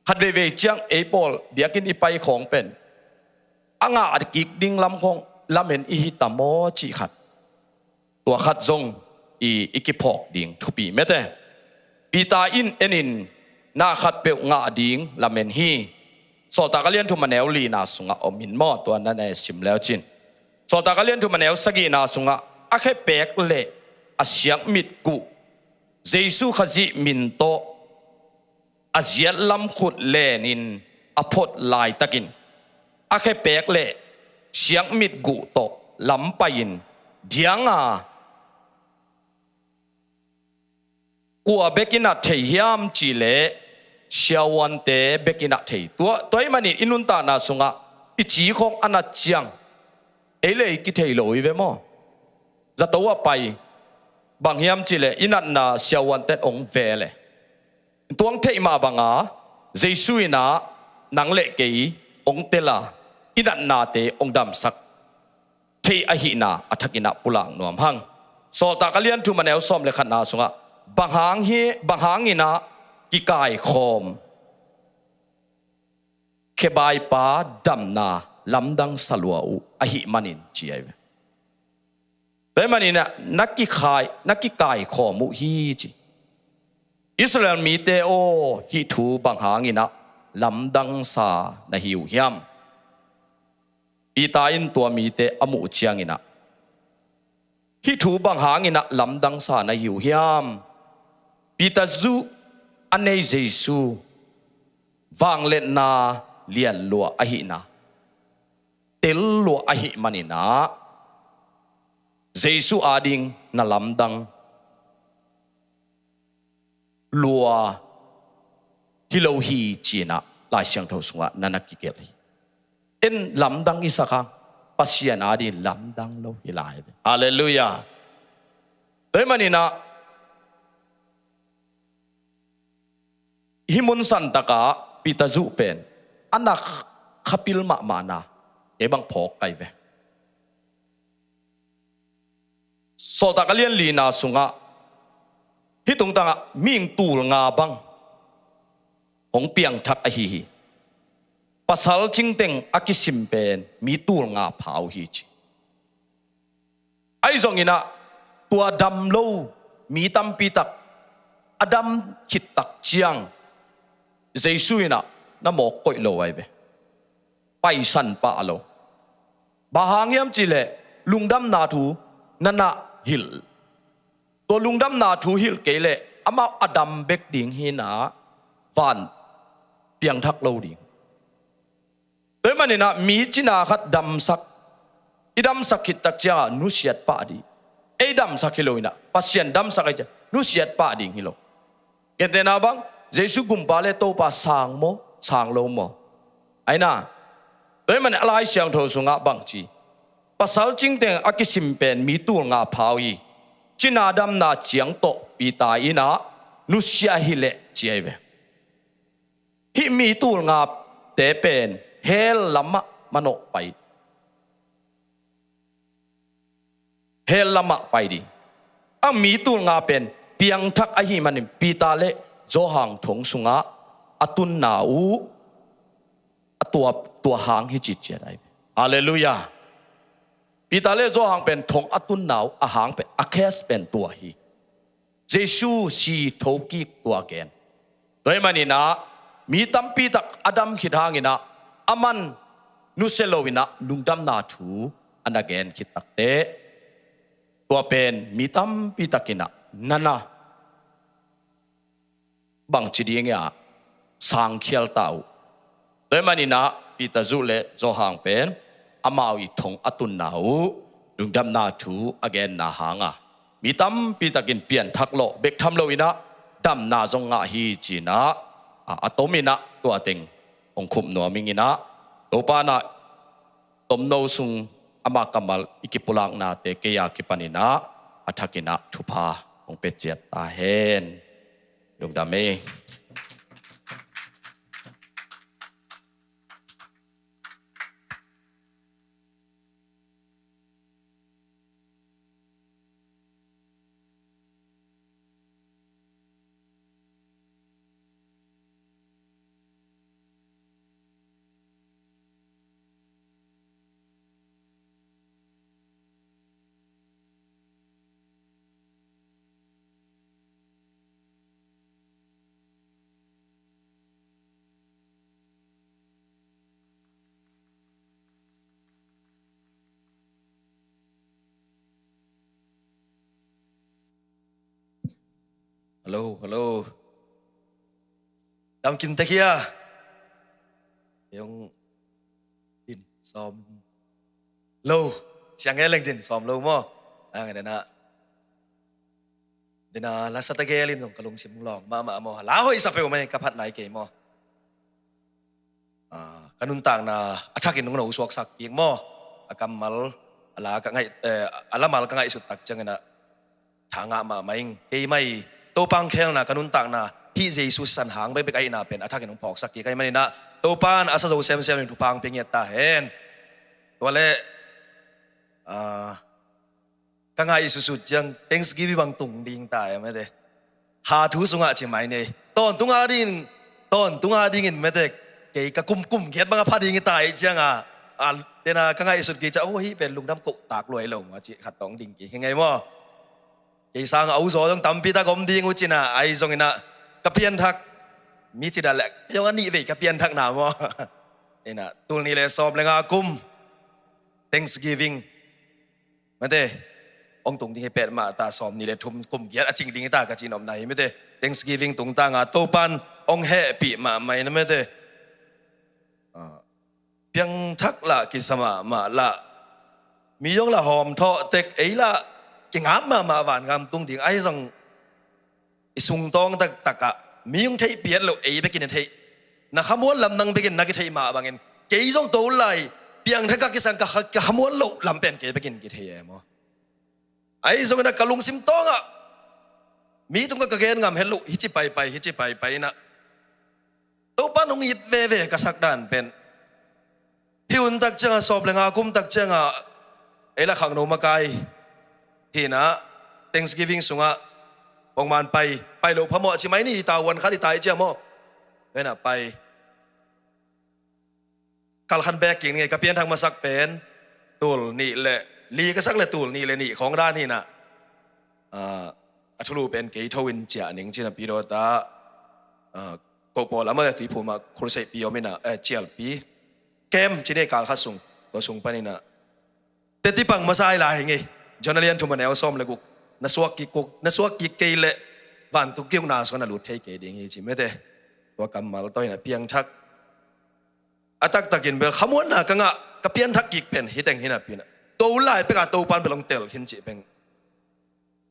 Khat veivei ciang ei pawl biakinn i pai khawng pen a ngah kik ding lam khawng lamen i hi tam maw cih khat. Tua khat zong i, i kiphawk ding thupi mete. Peter in en in, na khatpeuh ngah ding lamen hi. Sawltak a lian thum a neu lina sungah om in maw, tua na na sim leu cin. Sawltak a lian thum a neu sagihna sungah a khepek le a siakmit guh Jesu Khazih min tawh a ziat lam khut lenin a phot laitakin a khepek le siakmit guh tawh lam pai-in diang a, kua bekin ah thei hiam cih leh siavuante bekin ah thei. Tua, tua ahih manin i nuntakna sungah i ci khawng a nat ciang ei le ei kithei lo hi ve maw? Zato ah pai, bang hiam cih leh i natna siavuante hong ve le. Tua hong theih mah banga Jesu in ah nang le kei hong tel a i natnate hong damsak thei ahihna a thakin ah pulak nuam hang. Sawltak a lian thum a neu sawm le khatna sungah bang hang hi, bang hangin ah kikaikhawm, khebaipa damna lamdang sa lua uh ahih manin ci ahi ve. Tua ahih manin ah na kikhai, na kikaikhawm uh hi ci. Israel mite aw, hih thu bang hangin ah lamdang sa na hi uh hiam? Peter in tua mite a muh ciangin ah, hih thu bang hangin ah lamdang sa na hi uh hiam? Peter zuh a nei Jesu vangliatna lian lua ahihna, tel lua ahih manin ah Jesu ading na lamdang lua hi lo hi ci-in ah Lai Siangtho sungah na na kigelh hi. En lamdang i sak hang, Pasian ading lamdang lo hi lai ve. Halleluiah. Tua ahih manin ah hih mun santakah Peter zuh pen a na khapil mahmahna kei bang phawk kai ve. Sawltak a lian lina sungah hih tungtangah mihing tul nga bang hong piangthak ahi hi. Pasal cingteng a kisim pen mi tul nga pha uh hi ci. Ahi zongin ah tua dam lo mi tampi tak a dam khit tak ciang Jesu in ah na mawk koih lo ahi ve. Paisan pah lo. Bang hang hiam cih leh lungdamna thu na na hilh. Tua lungdamna thu hilh kei leh amau a dam bek ding hi-in ah van piangthak lo ding. Tua ahih manin ah mi cina khat damsak, i damsak khit tak ciangah nusiat pah ding. Ei damsak hi lo-in ah Pasian damsak ahih ciang nusiat pah ding hi lo. Gentehna bang, Jesu Gumpa le Topa sang maw, sang lo maw? Ahi na. Tua ahih manin a Lai Siangtho sungah bang ci, pasal cingteng a kisim pen mi tul nga pha uh hi. Cina damna ciang tawh Peter in ah nusia hi leh ci ahi ve. Hih mi tul ngate pen hell lamah manawh pai, hell lamah pai ding. A mi tul nga pen piangthak ahih manin Peter le Johan thong sungah a tunna uh a tua, tua hang hi citciat ahi. Halleluiah. Peter le Johan pen thong a tunna uh a hang pen, a case pen tua hi. Jesu si thokik tua gen. Tua ahih manin ah mi tampi tak a dam khit hangin ah aman nusia lo-in ah lungdamna thu a na gen khit takteh, tua pen mi tampi takin ah na na bangci ding hiam, sangkhial ta uh. Tua ahih manin ah Peter zuh le Johan pen amau ii thong a tunna uh lungdamna thu a genna hangah mi tampi takin pianthak lawh bek tham lo-in ah damna zong ngah hi ci-in ah a, a tomin ah tua teng hong khum nuam ing in ah, Topa in ah tomno sung ama kammal i kipulaknate kei a kipanin ah a thakin ah thupha hong pia ciat ta hen. Lungdam ei. Hello, hello. Dam kim tek hia? Kei hong din sawm lo. Siang e leng din sawm lo maw? Ang dena, dena la sa ta gelin zong ka lungsim lawng mahmah maw. La hoih sa peuhmah hi, ka phat nai kei maw. Ah, ka nuntakna a thakin hong no suaksak kik maw. A kammal, a la ka ngaih, eh, a lamal ka ngaihsut tak ciangin ah tha ngah mahmah ing. Kei mai Topa hong khelna, ka nuntakna hih Jesu san hang bekbek ahihna pen a thakin hong phawksak kik ahih manin ah Topa in a sa zo semsem in thupha hong pia ngiat ta hen. Tua leh, ah, ka ngaihsutsut ciang Thanksgiving bang tung ding ta e, mate. Kha thu sungah ci mai nei. Tawntung a dingin, tawntung a dingin, mate, kei ka kum, kum giat bang a pha ding hi ta ahih ciangah, a, dena ka ngaihsut kei ciang, oh, hih pen lungdam koh tak lua hi lo maw ci khat tawh ding kik hi ing ei maw. Kei sangah a uzaw zong tampi tak om ding uh ci-in ah, ahi zongin ah ka pianthak, mi ci dah leh, kei zong a nih vei ka pianthakna maw. In ah, tul nih le sawm le nga kum Thanksgiving, mate, hong tung ding hi petmah ta, sawm nih le thum kum giat a cing ding hi ta ka ci nopna hi, mate. Thanksgiving tungtang a Topa in hong hehpih mahmah in, mate. Ah, piangthak lah kisa mahmah lah, mi zong lah hawm thawh tek, ei lah kingap mahmah, vangam tung ding, ahi zong i sungtawng taktak ah mi hong theih piat loh, ei bekin i theih. Na khamuan lam nang bekin na kitheih mah bangin, kei zong tu lai piangthak a kisang ka kha-, ka khamuan loh lam pen kei bekin kithei e maw. Ahi zongin ah ka lungsim tawngah mi tungah ka gen ngam het loh, hici paipai, hici paipai in ah Topa in hong it veve ka sak dan pen, hih hun tak ciangah, sawm le nga kum tak ciangah ei lah khangno makai hi-in ah, Thanksgiving sungah pongman pai, pai loh phamawh ci mai ni, i tavuan khat i tai ciang maw. Tua in ah pai, kalkhan bek kik ning ei, ka pianthak masak pen tul nih le li ka sak leh tul nih le nih khawng dan hi-in ah, ah, a thulu pen kei tho in ciah ning ci-in ah pi dawt ah, ah, Kohpawl lam ah Tuiphum ah crusade pi om in ah, eh, cialpi kem ci ni, kal khat sung, tua sung panin ah teti pang masa hi lai hi ing ei. John a lian thum a neu sawm le guk, na suak kik kuk, na suak kik kei leh vantung ki-ukna sungah na lut thei kei ding hi ci mete. Tua kammal tawh in a piangthak a taktakin bel khamuanna ka ngah, ka pianthak kik pen hi teng hi napi-in ah, tua hun lai pek a Topa in bel hong tel khin cih pen,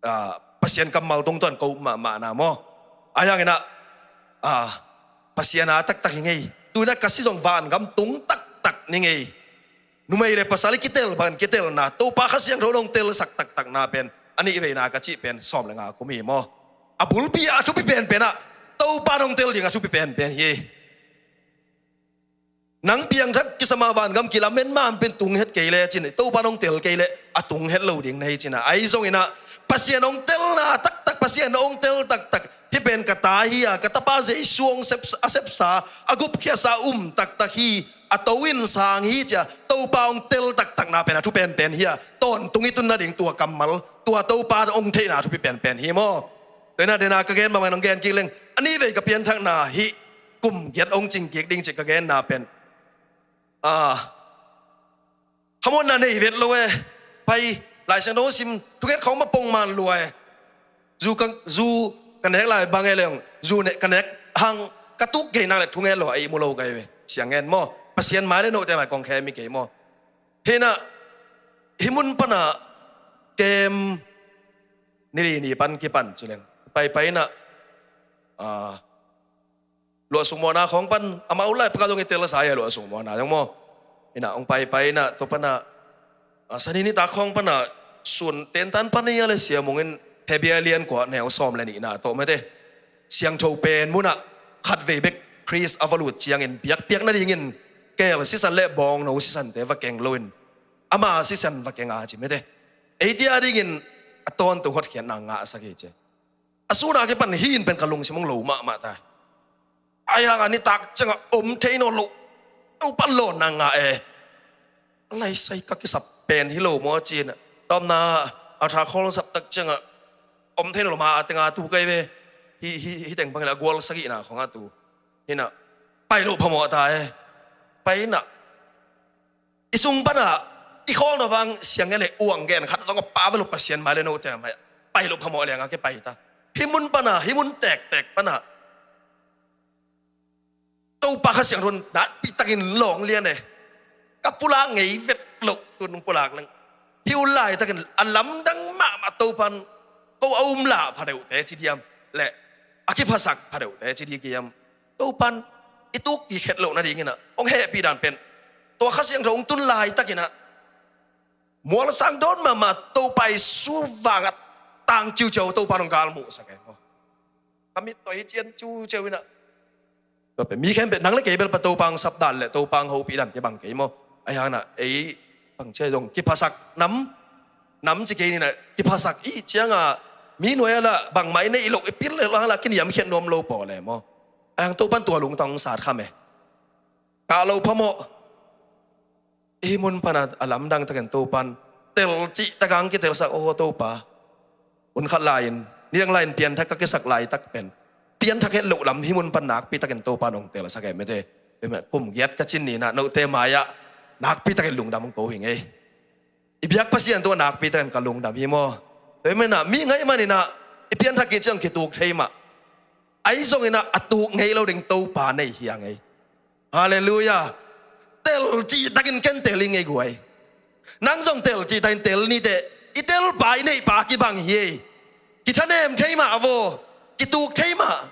ah, Pasian kammal tungtawn ko mahmahna maw. Ahi hangin ah, ah, Pasian a taktak hi ngei. Tu-in ah ka si zong vangam tung taktak ni ngei. Numei le pasal i kitel bangin kitelna, Topa Kha Siangtho in hong telsak taktakna pen a nih veina ka cih pen sawm le nga kum hi maw. A bulpi a thupi penpen ah Topa in hong tel ding a thupi penpen hi. Nang piangthak kisam a vangam kilamen man pen tung het kei le cin, Topa in hong tel kei leh a tung het lo ding na hi cin ah. Ahi zongin ah Pasian hong telna taktak, Pasian hong tel taktak, hih pen ka ta hi a, ka tapa Jesu hong sep, a sepsa, a gupkhiasa um taktak hi, a to in sang hi ci-a Topa hong tel taktakna pen a thu penpen hi a, tawntung i tun nading tua kammal, tua Topa hong theihna thupi penpen hi maw. Tua hi-in ah dena ka gen bangmah in hong gen kik leng, a nih vei ka pianthakna hih kum giat hong cing kik ding cih ka genna pen, ah, khamuanna nei vet lo e. Pai, Lai Siangtho sim, thunget khawng mah pongman lua e. Zu ka, zu ka nek lai bang e leng, zu ne, ka nek hang ka tuk kei nak leh thunget lo a ihmu lo ka hi ve. Siang ngen maw. Pasian mai le note mai kong khem hi kei maw. Hi-in ah, hih mun pan ah kem ni li ni pan kipan ci leng, paipai in ah, ah, luahsuk mawhna khawng pan, amau lai pek a zong i telsa hi a, luahsuk mawhna zong maw. Hi-in ah hong paipai in ah, tua pan ah, ah, Sani nitak khawng pan ah, sun tentan pan hi a leh Sia Mung in Hebru a lian kua neu sawm le nihna tawh mete, siangtho pen mun ah khatvei bek Khrist a va lut ciangin biakpiak nadingin keel sisan le bawngno sisante va keng loin ama sisan va keng a ci mete. Eite a dingin a tawntung hotkhiatna ngahsak hi ci. A sun a kipan hih in pen ka lungsim hong lo mahmah ta. Ahi hang a nitak ciangah om thei nawn lo, Topa lawnna ngah e. A laisai ka kisap pen hi lo maw ci-in ah, tawpna a tha khawl sap tak ciangah om thei nawn lo, ma a teng a tu kei ve. Hih, hih, hih teng bangin a gual sagihna khawng a tu. Hi-in ah pai loh phamawh ta e. Pai in ah i sung pan ah i khawl na vang siang ngen le uang gen khat zong a pha ve lo, Pasian mai le note mai, pai loh phamawh leng a kipai ta. Hih mun pan ah, hih mun tektek pan ah Topa Kha Siangtho in nakpi takin lawng lian e. Ka pulak ngei vet loh, tun pulak leng, hih hun laitakin a lamdang mahmah Topa in ko a um lah pha deuhte ci diam, le a kiphasak pha deuhte ci di diam. Topa in i tuk kikhet loh nadingin ah hong hehpih dan pen, tua Kha Siangtho hong tun laitakin ah mualsang dawn mahmah Topa Jesu vangah tang ciuciau Topa in hong galmuhsak e maw. Ka mittawi cian ciuciau in ah, tua pen mi khempeuh, nang le kei bel pa Topa hong sap dan le Topa hong hopih dan kibang kei maw. Ahi hangin ah ei bangci a zong kiphasak nam, nam ci kei ni-in ah, kiphasak i hih ciangah mi nuai ah lah bangmah i neih loh, i pil le lah kiniamkhiat nuam lo pawl e maw. Ahi hang Topa in tua lungtang hong sat kham e. Kah loh phamawh. Hih mun pan ah a lamdang takin Topa in tel cih tak hong kitelsak, aw Topa, hun khat lai-in, nidang lai-in pianthak ka kisak laitak pen pianthak het loh lam hih mun pan nakpi takin Topa in hong telsak e mete. Kum giat ka cin ni-in ah note mai-ah nakpi takin lungdam hong ko hi ngei. I biak Pasian tungah nakpi takin ka lungdam hi maw. Tua hi manin ah mi ngaih manin ah i pianthak kik ciang kituk thei mah. Ahi zongin ah a tuk ngei lo ding Topa nei hi a ngei. Halleluiah. Tel cih takin ken tel hi ngei guai. Nang zong tel cih takin tel ni teh. I telpa, i neihpa kibang hi ei. Kithanem thei mah vo. Kituk thei mah.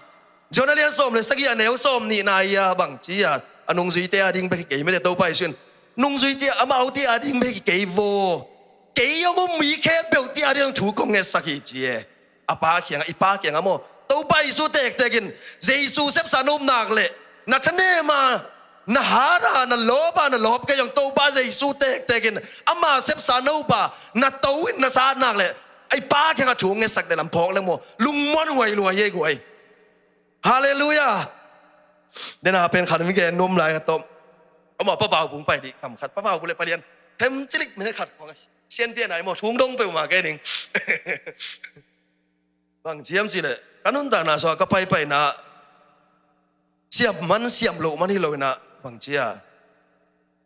John a lian sawm le sagih a neu sawm nihna hi a, bangci a, a nungzuite a ding bek hi kei mete, Topa Jesu in nungzuite, amaute a ding bek hi kei vo. Kei hong um mi khempeuhte a ding thu kong ngetsak hi ci e. A Pa kiangah, i Pa kiangah maw. Topa Jesu tektekin, Jesu sepsa na um nak leh na thanem a, na hat a, na lawp a, na lawp kei zong Topa Jesu tektekin ama sepsa na up a, na to in na sat nak leh i Pa kiangah thu ngetsak ding lam phawk leng maw, lungmuanhuai lua hi ei guai. Halleluiah. Dena pen khat mi gen nuam lai ka tawm. Amah Pa Pau Pung pai dih kam khat, Pa Pau Pung le Pa Lian, hem cilik minute khat khawng a sianpi a nai maw, thung dong peuhmah kei ning. Bang ciam cih leh ka nuntakna sungah ka paipaina siam man siam loh man hi lo in ah, bangci a,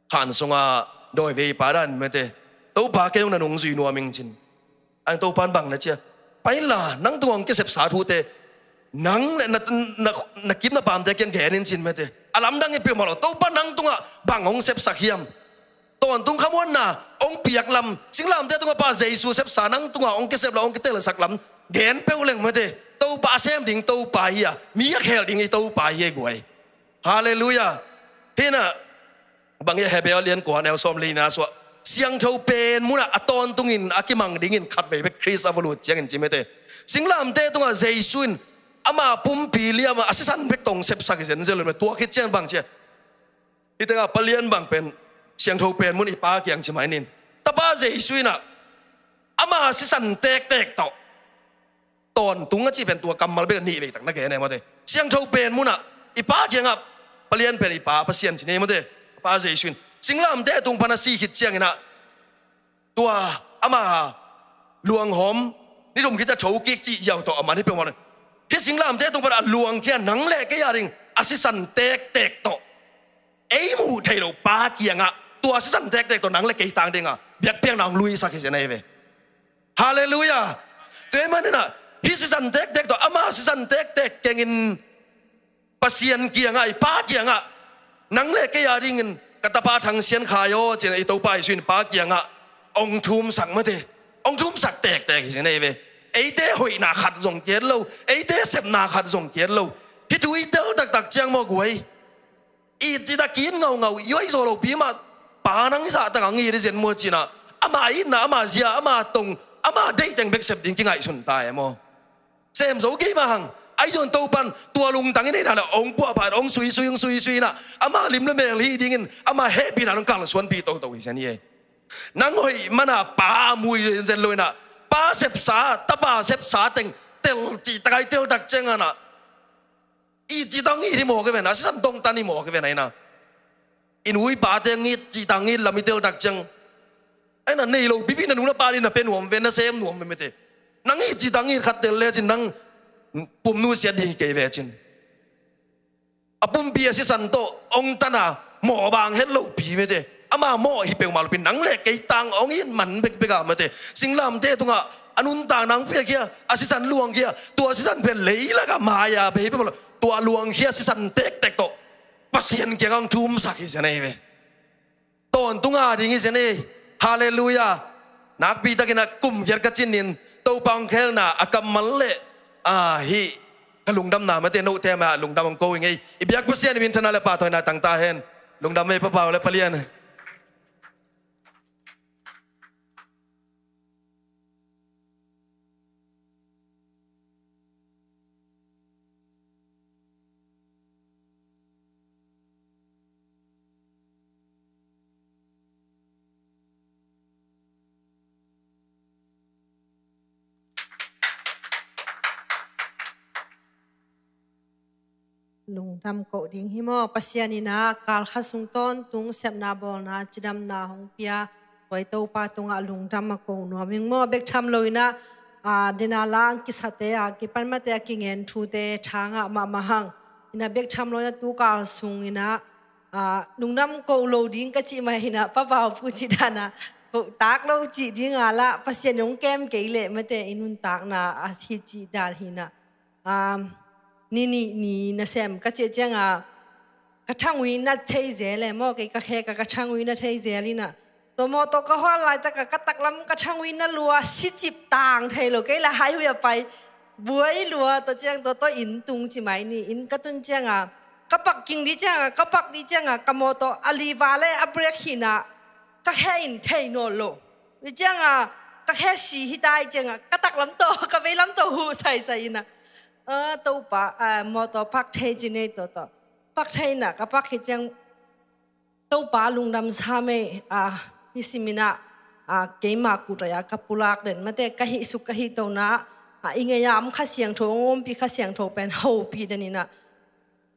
khan sungah dawiveipa dan mete, Topa kei hong na nungzui nuam ing cin. Ang Topan bang na ci a, pai inla nang tungah hong kisepsa thute nang le na, na, na kim na pamte kiang gen in ci mate. A lamdang hi peuhmah lo, Topa nang tungah bang hong sepsak hiam? Tawntung khamuanna hong piak lam, singlamteh tungah Pa Jesu sepsa nang tungah hong kisep lam, hong kitelsak lam gen peuh leng mate, Topa a sem ding Topa hi a, mi a khel ding i Topa hi a guai. Halleluiah. Hi inah bang hi a, Hebrew lian kua neu sawm le lina sungah, siangtho pen munah a tawntungin a kimang dingin khatvei bek Khrist a va lut ciangin ci mate. Singlamteh tungah Jesu in ama pumpi liam a sisan bek tawh hong sepsak hi zenzen lo mate. Tua khit ciang bang ci a, hih tengah Pa Lian bang pen siangtho pen mun i Pa kiang ci mai ning. Tapa Jesu inah ama sisan tektek tawh, tawntung a cih pen tua kammal bek a nih vei tak na gen e mate. Siangtho pen munah i Pa kiangah, Pa Lian pen i Pa Pasian ci nei mate. Pa Jesu in singlamteh tung pan a si khit cianginah tua ama luanghawm, ni thum khit a thokik cih ziau tawh a man hi peuhmah lo. Hih singlamteh tung pan a luangkhia nang le kei a ding a sisan tektek tawh ei muh theih loh Pa kiangah tua sisan tektek tawh nang le kei tang dinga biakpiakna hong luisak hi zen ahi ve. Halleluiah. Tua ahih maninah hih sisan tektek tawh, ama sisan tektek kengin Pasian kiangah, i Pa kiangah, nang le kei a dingin ka tapa Thang Sian Khai aw, ci-in i Topa Jesu in Pa kiangah hong thumsak mate. Hong thumsak tektek hi zen ahi ve. Eite hoihna khat zong kiat lo, eite sepna khat zong kiat lo. Hih thu i tel taktak ciang maw guai, it citak it ngaungau, i hoih zaw lopi mah, Pa nang i zahtak a hong it hi zen maw ci-inah ama itna, ama zia, ama tong, ama deihteng bek sep ding kingaihsun ta e maw? Sem zo kei mah hang. Ahi zongin Topan tua lungtang i neihna le hong puahphat, hong suisui, hong suisui inah ama lim le mel hih dingin ama hehpihna hong kalsuanpih toto hi zen hi e. Nang hoih mana Pa a mu hi zenzen lo inah, Pa sepsa, tapa sepsa teng tel cihtak a i teltak cianginah it citak hong it hi mawk hi ven, a sisan dongtan hi mawk hi ven a inah. I nu i pate hong it citak hong it lam i teltak ciang, a inah nei lo pipi na nu na pa ding na pia nuam ve, na sem nuam ve mate. Nang it citak hong it khat tel lecin nang pum nusiat ding hi kei vecin. A pumpi a sisan tawh hong tan a, mawh bang het lopi mate. Ama mawh hi peuhmah lopi, nang le kei tang hong it man bekbek a mate. Singlamteh tungah a nuntakna hong piakhia, a sisan luangkhia, tua sisan pen leilakah mai-a bei peuhmah lo. Tua luangkhia sisan tektek tawh Pasian kiangah hong thumsak hi zen ahi ve. Tawntung a ding hi zen e. Halleluiah. Nakpi takin a kum giat ka cin in Topa hong khelna a kammal le, ah, hih ka lungdamna mate note mah lungdam hong ko ing ei. I biak Pasian i minthana le pahtawina tang ta hen. Lungdam ei Pa Pau le Pa Lian. Lungdam koh ding hi maw? Pasian in a kal khat sung tawntung sepna bawlna cidamna hong pia, tua i Topa tungah lungdam a ko nuam ing maw? Bek tham lo in a, a, dena lang kisate a kipan mate a kingen thute thangah mahmah hang. In a bek tham lo in a tu kal sung in a, a, lungdam koh lo ding ka cih mah in a, Pa Pau Pu cih dan a koh tak lo cih ding a lah Pasian hong kem kei leh mate i nuntakna a hi cih dan hi in a. Um, ni nih ni nasem ka ciah cianga ka thangui na thei zel e maw, kei ka khe ka ka thangui na thei zel in a, tua mawtaw ka hual laitak a ka taklam ka thangui na lua, sicip tang thei lo, kei la hai hui a pai buai lua, tua ciang tua tua inn tung ci mai ni, inn ka tun cianga ka pak king di cianga, ka pak di cianga ka mawtaw a liva le a brake hi in a ka khe in thei nawn lo. Hi cianga ka khe si hi tai cianga ka taklam tawh ka veilam tawh huh saisai in a, a, Topa, a, mawtaw pak thei ci nei tawh tawh pak thei in a ka pak hi ciang Topa lungdam sa mei, a, nisim in a, a, keima kutai a ka pulak den mate ka hih suk ka hih tona, a, i ngei a om Kha Siangtho, hong ompih Kha Siangtho pen hopih den in a,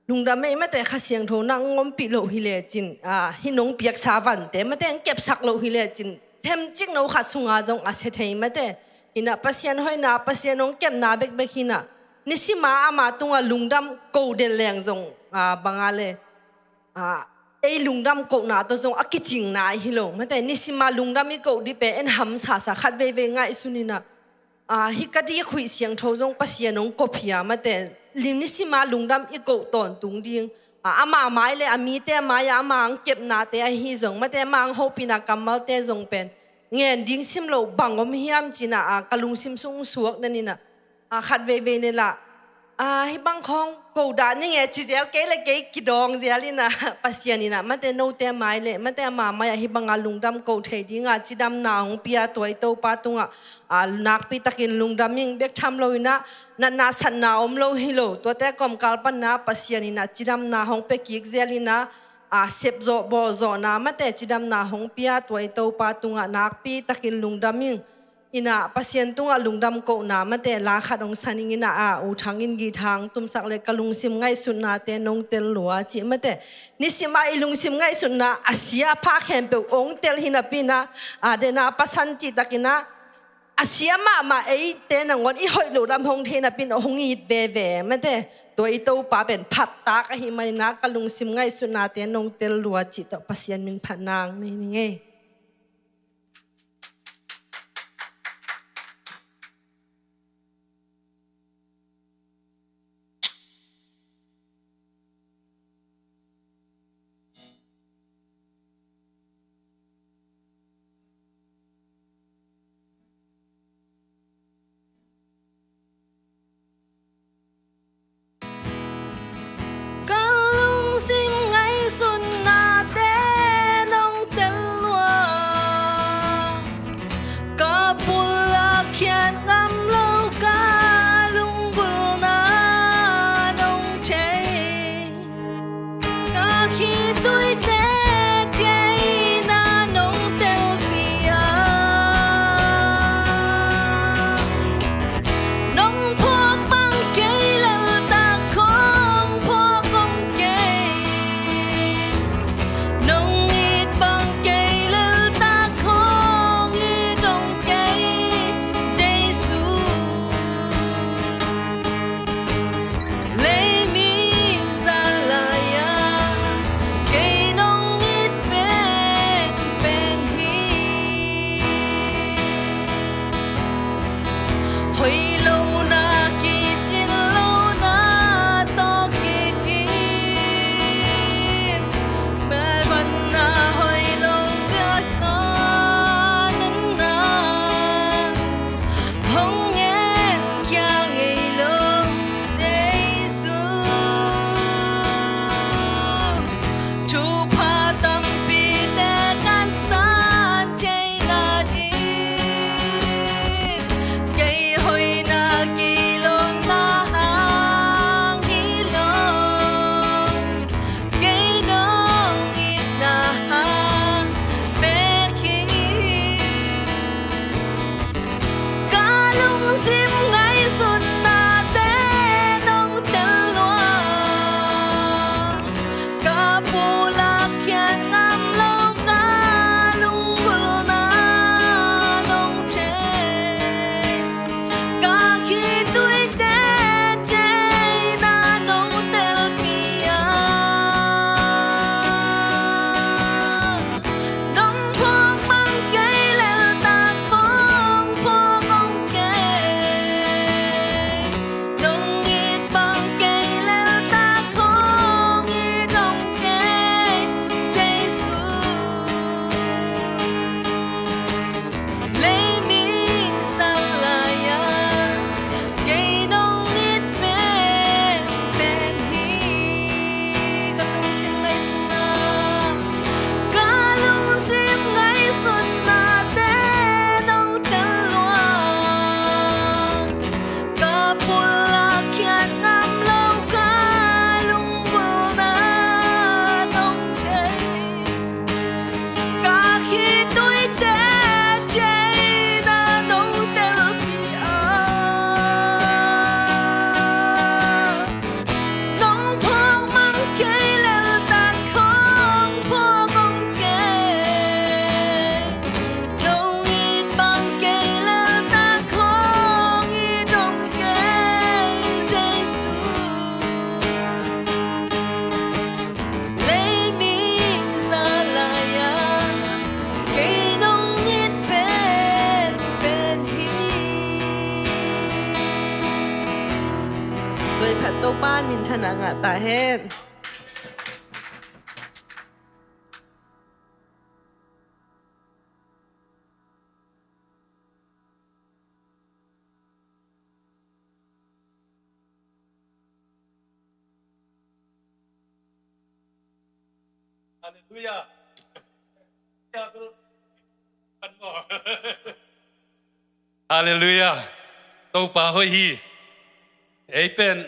lungdam mei mate, Kha Siangtho nang ompih loh hi lecin, a, hih nong piaksa vante mate hong kepsak loh hi lecin themcik no khat sunga zong a sia thei mate. Hi in a Pasian hoihna, Pasian hong kepna bekbek hi in a, nisim a ama tunga lungdam ko den leng zong, a, banga le, a, ei lungdam kohna tawh zong a kicing nai hi lo mate. Nisim a lungdam i koh di pen en hamsasa khat veivei ngaihsun in a, Aa, hih ka dikhuih siangtho zong Pasian hong kophia mate, lim nisima lungdam i koh tawntung ding. Aa, ama mai le a mite mai-ah ama hong kepnate ahi zong mate, ama hong hopihna kammalte zong pen ngen ding sim loh bang om hiam cinah, aa, ka lungsim sung suak naninah, aa, khat veivei ne lah, aa, hih bang khawng ko dah ning e ci zel kei le kei kidawng zel inah, Pasian inah mate note mai le mate ama mai-ah hih banga lungdam koh thei dingah cidamna hong pia tua i Topa tungah, aa, nakpi takin lungdam ing. Bek tham lo inah natna satna om lo hi lo, tuate kawmkal panna Pasian inah cidamna hong pia kik zel inah, aa, sepzawh bawlzawhna mate cidamna hong pia tua i Topa tungah nakpi takin lungdam ing. Inah Pasian tungah lungdam kohna mate la khat hong sa ning inah, aa, U Thang in guitar hong tumsak le ka lungsim ngaihsutnate nong tel lua cih mate. Nisimah i lungsim ngaihsutna a sia pha khempeuh hong tel hi napi inah, aa, dena pasan cihtak inah a sia mahmah eite nangawn i hoih loh lam hong thei napi inah hong it veve mate. Tua i Topa pen phattak ahih man inah ka lungsim ngaihsutnate nong tel lua cih tawh Pasian min phat nang nei ning ei. Ka lungsim ngaihsutnate nong tel lua, ka pulak khiat ngam lo ka lunggulhna nong thei. Ka khitui teci-in nong telpih a, nong phawk bang kei, laltak khawng phawk om kei. Nong it bang kei, laltak khawng it om kei. Jesu Khat Topa in minthanna ngah ta hen. Halleluiah. Halleluiah. Topa hoih hi. Ei pen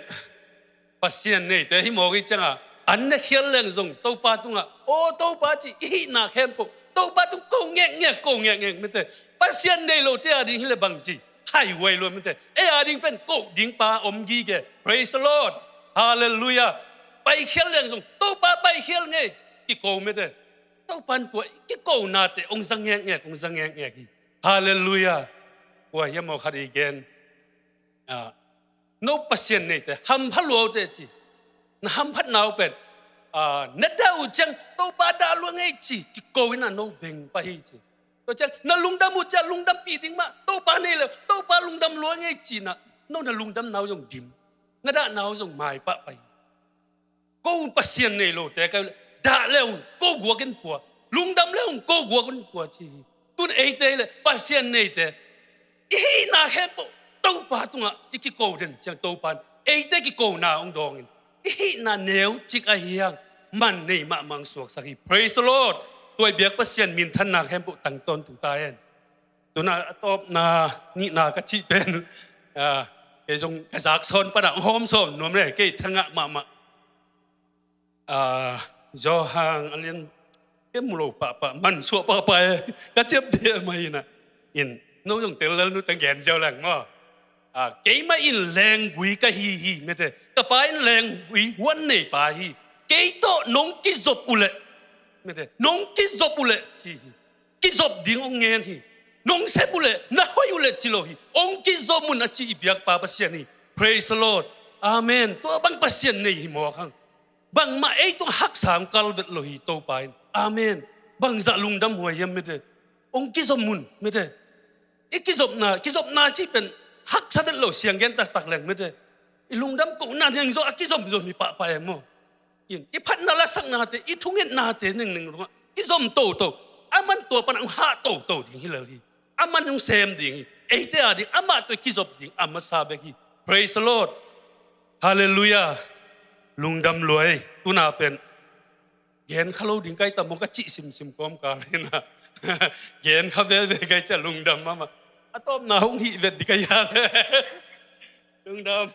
Pasian neite hi mawk hi cianga, an ne khial leng zong Topa tungah, aw Topa ci i hihna khempeuh Topa tung ko ngekngek, ko ngekngek mete. Pasian nei lote a ding hi le bang ci, haihuai lua mete. Ei a ding pen ko ding pa om gige. Praise the Lord. Halleluiah. Paikhial leng zong Topa paikhial ngei kiko mete. Topa in kua i kikonate ong za ngekngek, ong za ngekngek hi. Halleluiah. Kua hiam aw khat i gen, ah, no Pasian neite hampha lua uh teh ci. Na hamphatna uh pen, ah, na dah uh ciang Topa dah lua ngei ci kiko in a no veng pah hi ci. Tua ciang na lungdam uh ciang lungdampih ding mah, Topa nei le Topa lungdam lua ngei ci na, no na lungdamna uh zong dim, na dahna uh zong maipah pah hi. Ko Pasian nei lote ka hih uh leh dah le ung ko guak in pua, lungdam le ung ko guak in pua ci hi. Tun eite hi leh Pasian neite i hihna khempeuh Topa tungah i kiko den ciang Topa in eite kikona ong dawngin i hihna neucik ahi hang man nei mahmah ong suaksak hi. Praise the Lord. Tua i biak Pasian minthanna khempeuh tang tawntung ta hen. Tuna a tawpna nihna ka cih pen, ah, kei zong ka zak sawn pana hong hawm sawn nuam le kei thangah mahmah. Ah, Johan a lian kem mu lo pahpah, man suah pahpah e, ka ciap deh mah hi na. In, no zong tel lel nu tang gen ziau leng maw. Ah, keimah in lenggui ka hi hi, mete. Ka Pa in lenggui huan nei pa hi. Kei tawh nong kizop uh leh, mete, nong kizop uh leh ci hi. Kizop ding ong ngen hi. Nong sep uh leh, na hoih uh leh ci lo hi. Ong kizop un a ci i biakpa Pasian hi. Praise the Lord. Amen. Tua bang Pasian nei hi mawk hang. Bangmah ei tung haksa ong kal vet lo hi Topa in. Amen. Bangzah lungdam huai hiam mete. Ong kizop un mete. I kizopna, kizopna cih pen haksa vet lo siang gen taktak leng mete. I lungdam kohna neng zaw a kizomzom hi pahpah e maw. In, i phatna lasaknate, i thungetnate nengneng tungah kizom toto. Aman tua panah hong hah toto ding hi lel hi. Aman hong sem ding hi. Eite a ding amah tawh i kizop ding a masa bek hi. Praise the Lord. Halleluiah. Lungdam lua ei. Tuna pen gen kha lo ding kai ta maw ka cih simsim kawmkal hi na. Gen kha veve kai cia lungdam mahmah. A tawpna hong hih vet ding kai a le. Lungdam.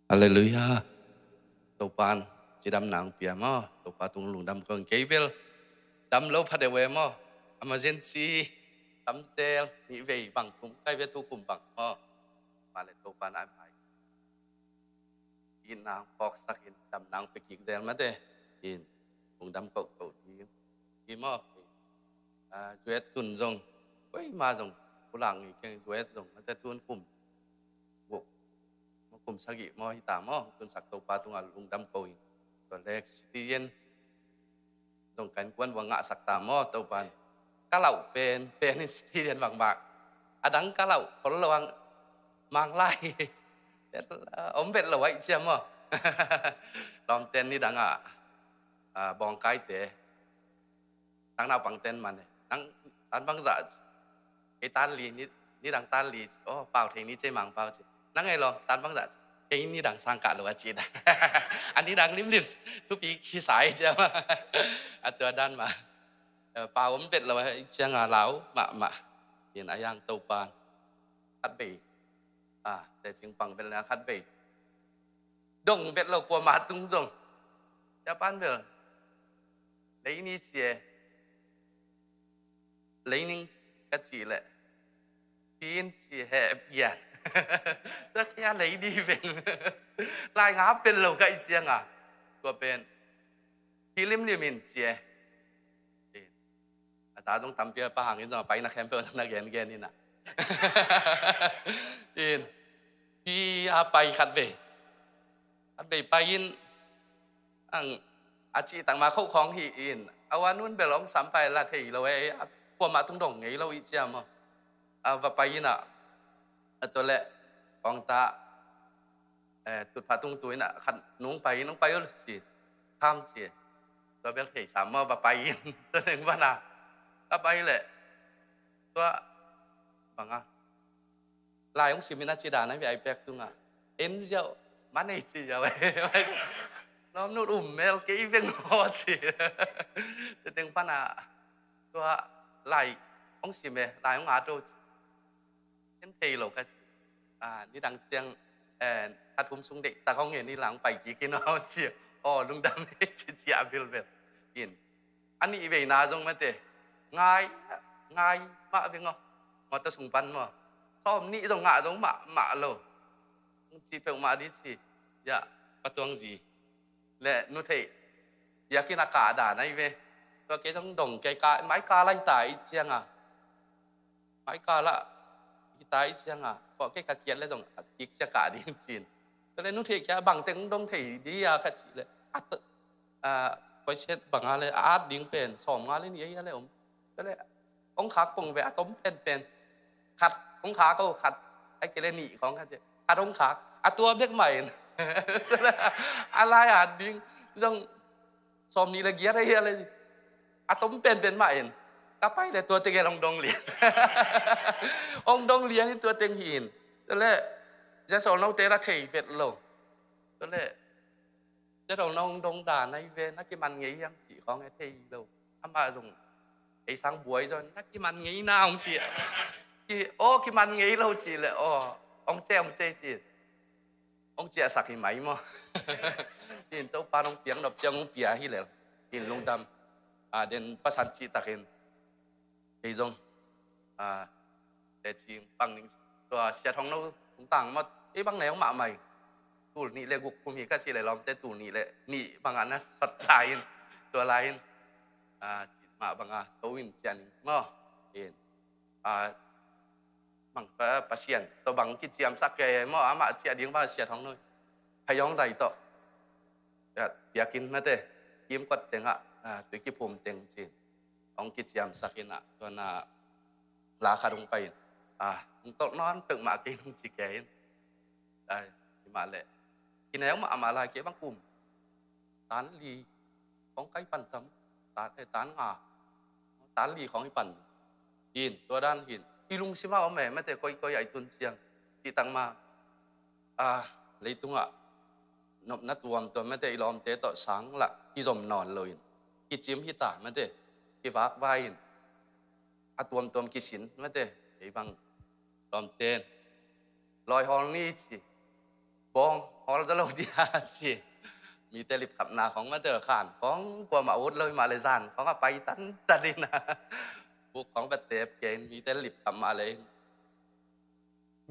Halleluiah. Topa in cidamna hong pia maw. Topa tung lungdam kong kei bel dam lo pha deuh e maw. Emergency tamzel nih vei bang tung kai bia tu kum bang maw. Mah le Topa in a mai in nang pawksak in damna hong pia kik zel mate. In lungdam kohkoh ding hi maw. Ah, U S tun zong koima zong pulak ngei keng. U S zong mate tun kum guk, kum sagih maw hi ta maw. Tunsak Topa tungah lungdam ko in. Tua lek citizen zong kan kuan vang ngahsak ta maw Topa in. Ka lauh pen pen in citizen vang bak. A dang ka lauh khol lo ang mang lai. Om vet lo aih cia maw. Lawmten ni dang ah, ah, bawngkaite. Nang naupangten man e. Nang tan bangzah, kei tan li, ni, ni dang tan li, oh, pau thei ni cei mang pau ci. Nang ei lawm, tan bangzah, kei ni dang sang kah lo a ci da. A ni dang limlim, thupi khisai cia ma. A tua dan ma. Eh, pau om bet lo a ciang a lau mahmah. In a yang Topa in khat bei Ah, tecing pang bel na khat vei. Dong bet lo kuamah tung zong. Japan bel. Lei ni ci e. Lei ning ka cih leh. Piin ci he pian. Tua kia lei ni veng. Lai nga pen lo ka i cianga. Tua pen. Pilim limin ci e. A ta zong tampi a pa hangin zong a pai na khempeuh na gen gen ina. In. Pi a pai khat vei. Khat vei pai in. Ang a cih tangma khoh khawng hi in. A wa nun bel ong sampai la thei lo e. Kuamah tung dong ngei lo i ciam aw. A va pai ina. A tua leh. Kong ta. Eh, tutpha tung tu ina khat nung pai, nung pai ul ci, kham ci. Tua bel thei sam ma va pai in, tua neng vana. Ka pai leh, tua banga. Lai ong simin a ci dan a vi ai pek tunga. En ziau, man ei ci ziau. Nom nut um mel kei veng ho ci. Tua teng pana, tua lai ong sime, lai ong ato ci. En thei lo ka ci. Ah, nidang ciang, eh, a thum sung deih tak hong en i lang pai kik in aw ci. Aw, lungdam hi ci ci a bilbel. In. A nih veina zong mate. Ngai, ngai mah veng aw. Mawtaw sung pan maw. Sawm nih zong ngah zong mah, mah lo. Hong ci peuhmah di ci. Ya, patuang zi. Le nu theih. Biakinn a kah dan ahi ve. Tua kei zong dong kei ka, mai ka lai ta i cianga. Mai ka la hita i cianga, pawh kei ka kiat le zong a kik cia kah ding cin. Tua le nu thei kia bang teng dong thei di a ka cih le. A to, a, koi siat banga le a at ding pen, sawm nga le ni a hia le om. Tua le, ong khak pong ve a tom pen pen. Khat, ong khak ko khat, ai kei le nih khong khat, khat ong khak, a tua bek mah in. Tua le, a lai at ding, zong, sawm nih le giat a hia le. A tom penpen mah in. Ka pai le tua tegel hong dong lian. Hong dong lian in tua teng hi in. Tua le, zia sawl note la thei vet lo. Tua le, zia sawl no hong dong dan ahi ve, na kiman ngei hiam cih khawng e thei lo. Amah zong, ei sang buai zon, na kiman ngei na hong cih. Ki, aw, kiman ngei lo cih le, aw, hong ce, hong ce cih. Hong ciahsak hi mai maw? In Topa nong piang nop ciang hong pia hi lel. In lungdam. A, den pasan cih takin. Kei zong. A, te cing pang ning tua siat hong no hong tang mawt. Ei bang ne hong mah mai. Tul nih le guk kum hi ka cih le lawmte tul nih le nih bangah na sot lai in. Tua lai in. A, cih mah bangah to in cian in maw? In. A, bang pa, Pasian tawh bang kiciamsak kei maw, amah ciah ding bang siat hong noi. Hai hong dai tawh. Ya, biakinn mate, kimkot tengah, a, tui kiphum teng cin. Hong kiciamsak in ah, tua na la khat hong pai in. A, hong tolh nawn peuhmah kei hong ci kei in. Ai, hi mah leh. Kineu mahmah lai kei bang kum. Tan li. Khong kai pan tam. Tan, eh, tan nga. Tan li khong i pan. Hin, tua dan hin. I lungsim a om e, mate koi koi a i tun ciang. Cih tak ma. A, leitungah. Nopna tuamtuam mate i lawmte tawh sang lah. Kizom nawn lo in. Kicim hita mate. Kivakvai in. A tuamtuam kisin mate. Kei bang lawmte in. Lawi hawl ni ci. Bawng hawl zaw lo dia ci. Mite lipkhapna khong mate khan khong kuamah ut lo hi mah le zan khong a pai tantan in a. Buk khong va tep kei in mite lipkhap mah le in.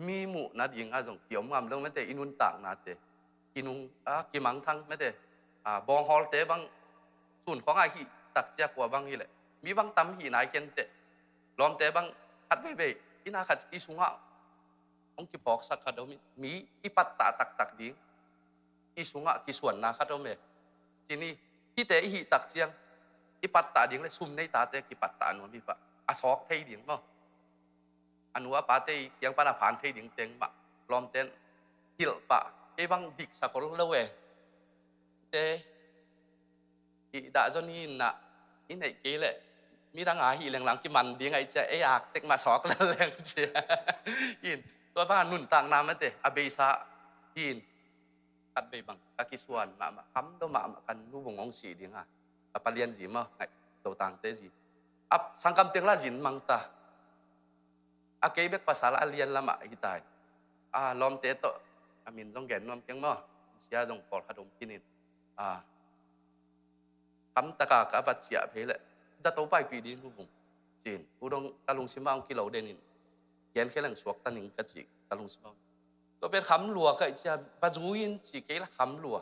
Mi muh nading a zong kiom ngam lo mate i nuntaknate. I nung a kimangthang mate. A, bawng hawlte bang sun khong a hih tak cia kua bang hi leh. Mi bang tam hih nai kenteh. Lawmte bang khat veivei. Ina khat i sungah hong kiphawksak khat om in, mi i pattah taktak ding, i sungah kisuanna khat om e. Cini, hihte i hih tak ciang, i pattah ding le sum nei tate kipattah nuam hi pah. A sawk thei ding maw. A nu a pate i kiang pan a phan thei ding teng mah. Lawmten, hilh pah, kei bang biksak hol lo e. Te, i dah zaw ni in ah, i neih kei leh, midang a hih lenglang kiman ding a i cia, ei ak tek mah sawk leleng cia. In, tua bang a nuntakna mate, a beisa, in, khat bei bang, ka kisuan mahmah, kham lo mahmah, kan nu bung hong sih ding a, ka palian zi maw, ngaih, totangte zi. A sangkam teng la zin mang ta. A kei bek pasal a lian lamah hi tai. a lawmte tawh a min zong gen nuam keng maw. Sia zong pawlkhat om kinin a kham taka ka va ciah phei leh zato paipih ding luvung cin. U dong ka lungsim ah hong kilo denin gen khe leng suak taning ka ci ka lungsim ah. Tua pen kham lua ka ih cia va zui in ci kei la kham lua.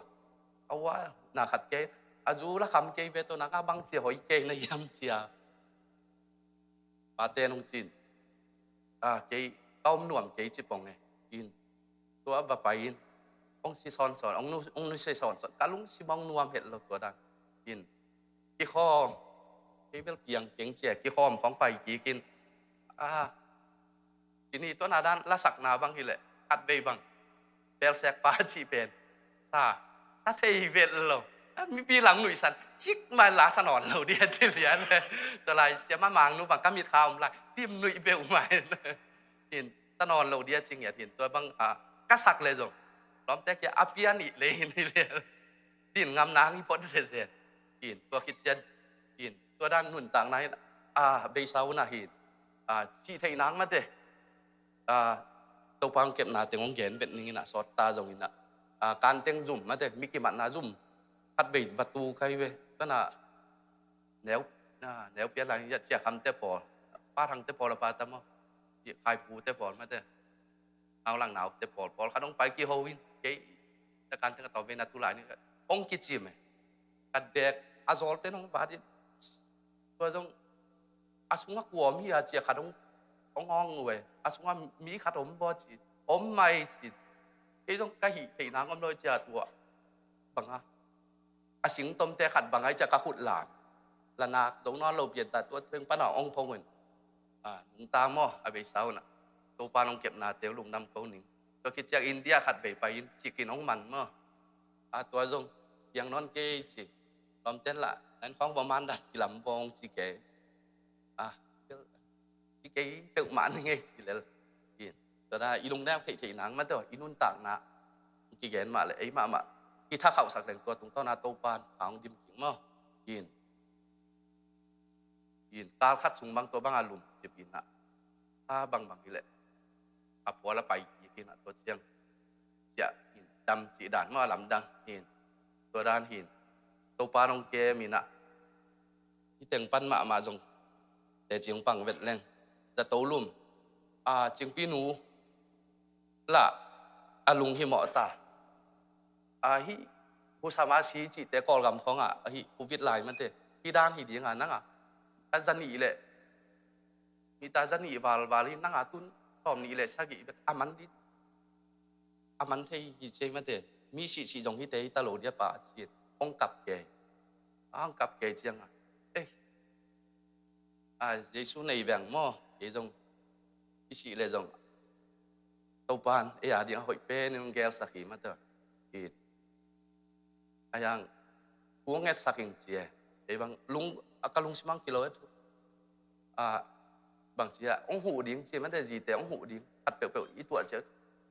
A ua na khat kei a zu la kham kei ve tua na ka bang cia hoi kei na hiam cia. Pate nong cin a kei ka om nuam kei ci pong e. In tua va pai in ong si sawnsawn ong nu ong nu si sawnsawn ka lungsim ong nuam het lo tua dan. In kikhawm kei bel piang keng cia kikhawm khong pai kikin a cini tua na dan lasakna bang hileh khat vei bang belsek pa cih pen sa sa thei vet lo. Mipi lang nuihsan cik mai la sa nawn lo dia ci lian. Tua lai sia ma mang nu bang ka mit kha om lai tim nuih beuh mai. In sa nawn lo dia ci ngiat hin tua bang a ka sak le zong lawmte kia a pia nih le hin hi le. Din ngam nang i pot zezet. In tua khit cian in tua dan nuntakna in a beisa una hin a cih theih nang mate. A Topa hong kepna teng hong gen vet ning in a sawt ta zong in a kan teng zum mate mi kimatna zum khat vei va tu kai ve. Kana neu neu pia lai ya cia kham te pawl pa thang te pawl a pa ta maw. Khai pu te pawl mate hau lang nau te pawl pawl khat hong pai kiho in kei ta kan teng a tawm ve na tu lai ni hong kicim e. Ka dek a zawl te nong vat in tua zong a sungah kua om hi a cia khat hong hong hong uh e a sungah mi khat om baw ci om mai ci. Kei zong ka hih theih nang om lo cia tua banga a sing tomte khat banga i cia ka khut lam la nak zo nawn lo pian ta tua theng pana hong phong in a nungta maw a beisa una Topa nong kepna teu lungdam ko ning. Tua khit ciak India khat vei pai in cikin hong man maw. A tua zong piang nawn kei ci lawmten lah nan khawng bawm man dan kilam bawng ci kei. A ci kei peuhmah ni ngei ci lel. In tua da i lungdam theih theih nang mate i nuntakna kigen mah le ei mahmah i thakhauhsak leng tua tungtawna Topan a hong dim king maw. In in kal khat sung bang tua bang a lum cip in ah a bangbang hileh a pual a pai kik in ah tua ciang ciah in dam cih dan maw a lamdang in tua dan hin Topa nong kem in ah i teng pan mahmah zong teci hong pang vet leng zato lum a cingpi nu lah a lunghimawh ta. A hih husam a si cihte Kawlgam khawngah a hih covid lai mate hih dan hi dinga nanga a zanih leh mita zanih valval hi nanga tun sawm nih leh sagih bek a man dit a man thei hi ciai mate mi sihsih zong hite hi ta lo dia pa ci hong kap kei a hong kap kei cianga ei a Jesu nei veng maw kei zong i sih le zong Topan ei a ding a hoih pen in hong gelsak hi mate hi. A yang kung ngetsak ing cia ei bang lung a ka lungsimang kilo et a bang cia hong huh ding cia mate zite hong huh ding khat peuhpeuh i tuah cia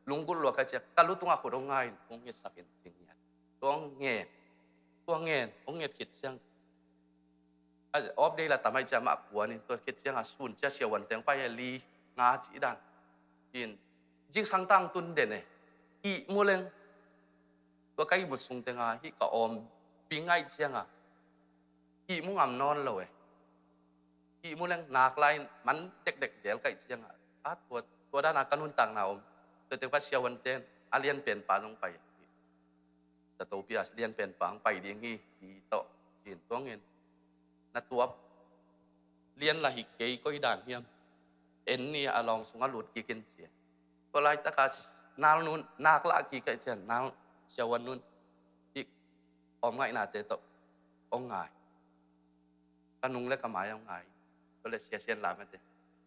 lunggulh luak a cia ka lu tungah khut hong ngai in kung ngetsak in cing ngiat. Tua hong ngen tua hong ngen hong nget khit ciang a op dei la tamai cia mah kuan in tua khit ciang a sun cia siawan teng pai a li nga ci dan in zingsang tang tun den e. Ih mu leng tua ka ih mu sung tenga hih ka awm bing ngaih cianga ih mu ngam nawn lo e. Ih mu leng nak lai man dekdek zel kaih cianga a tua tua dana ka nuntakna om tua teng pa siawan ten a lian pen pa zong pai. Tatopi a lian pen pa hong pai ding hi hi tawh cin tuangin na tuap lian la hi kei koi dan hiam en ni a lawng sungah lut kikin cia. Tua laitaka nal nun nak lah kikah cian nal siawan nun hih om ngaihnate tawh hong ngai. Ka nung le ka mai hong ngai. Tua le siasian lamate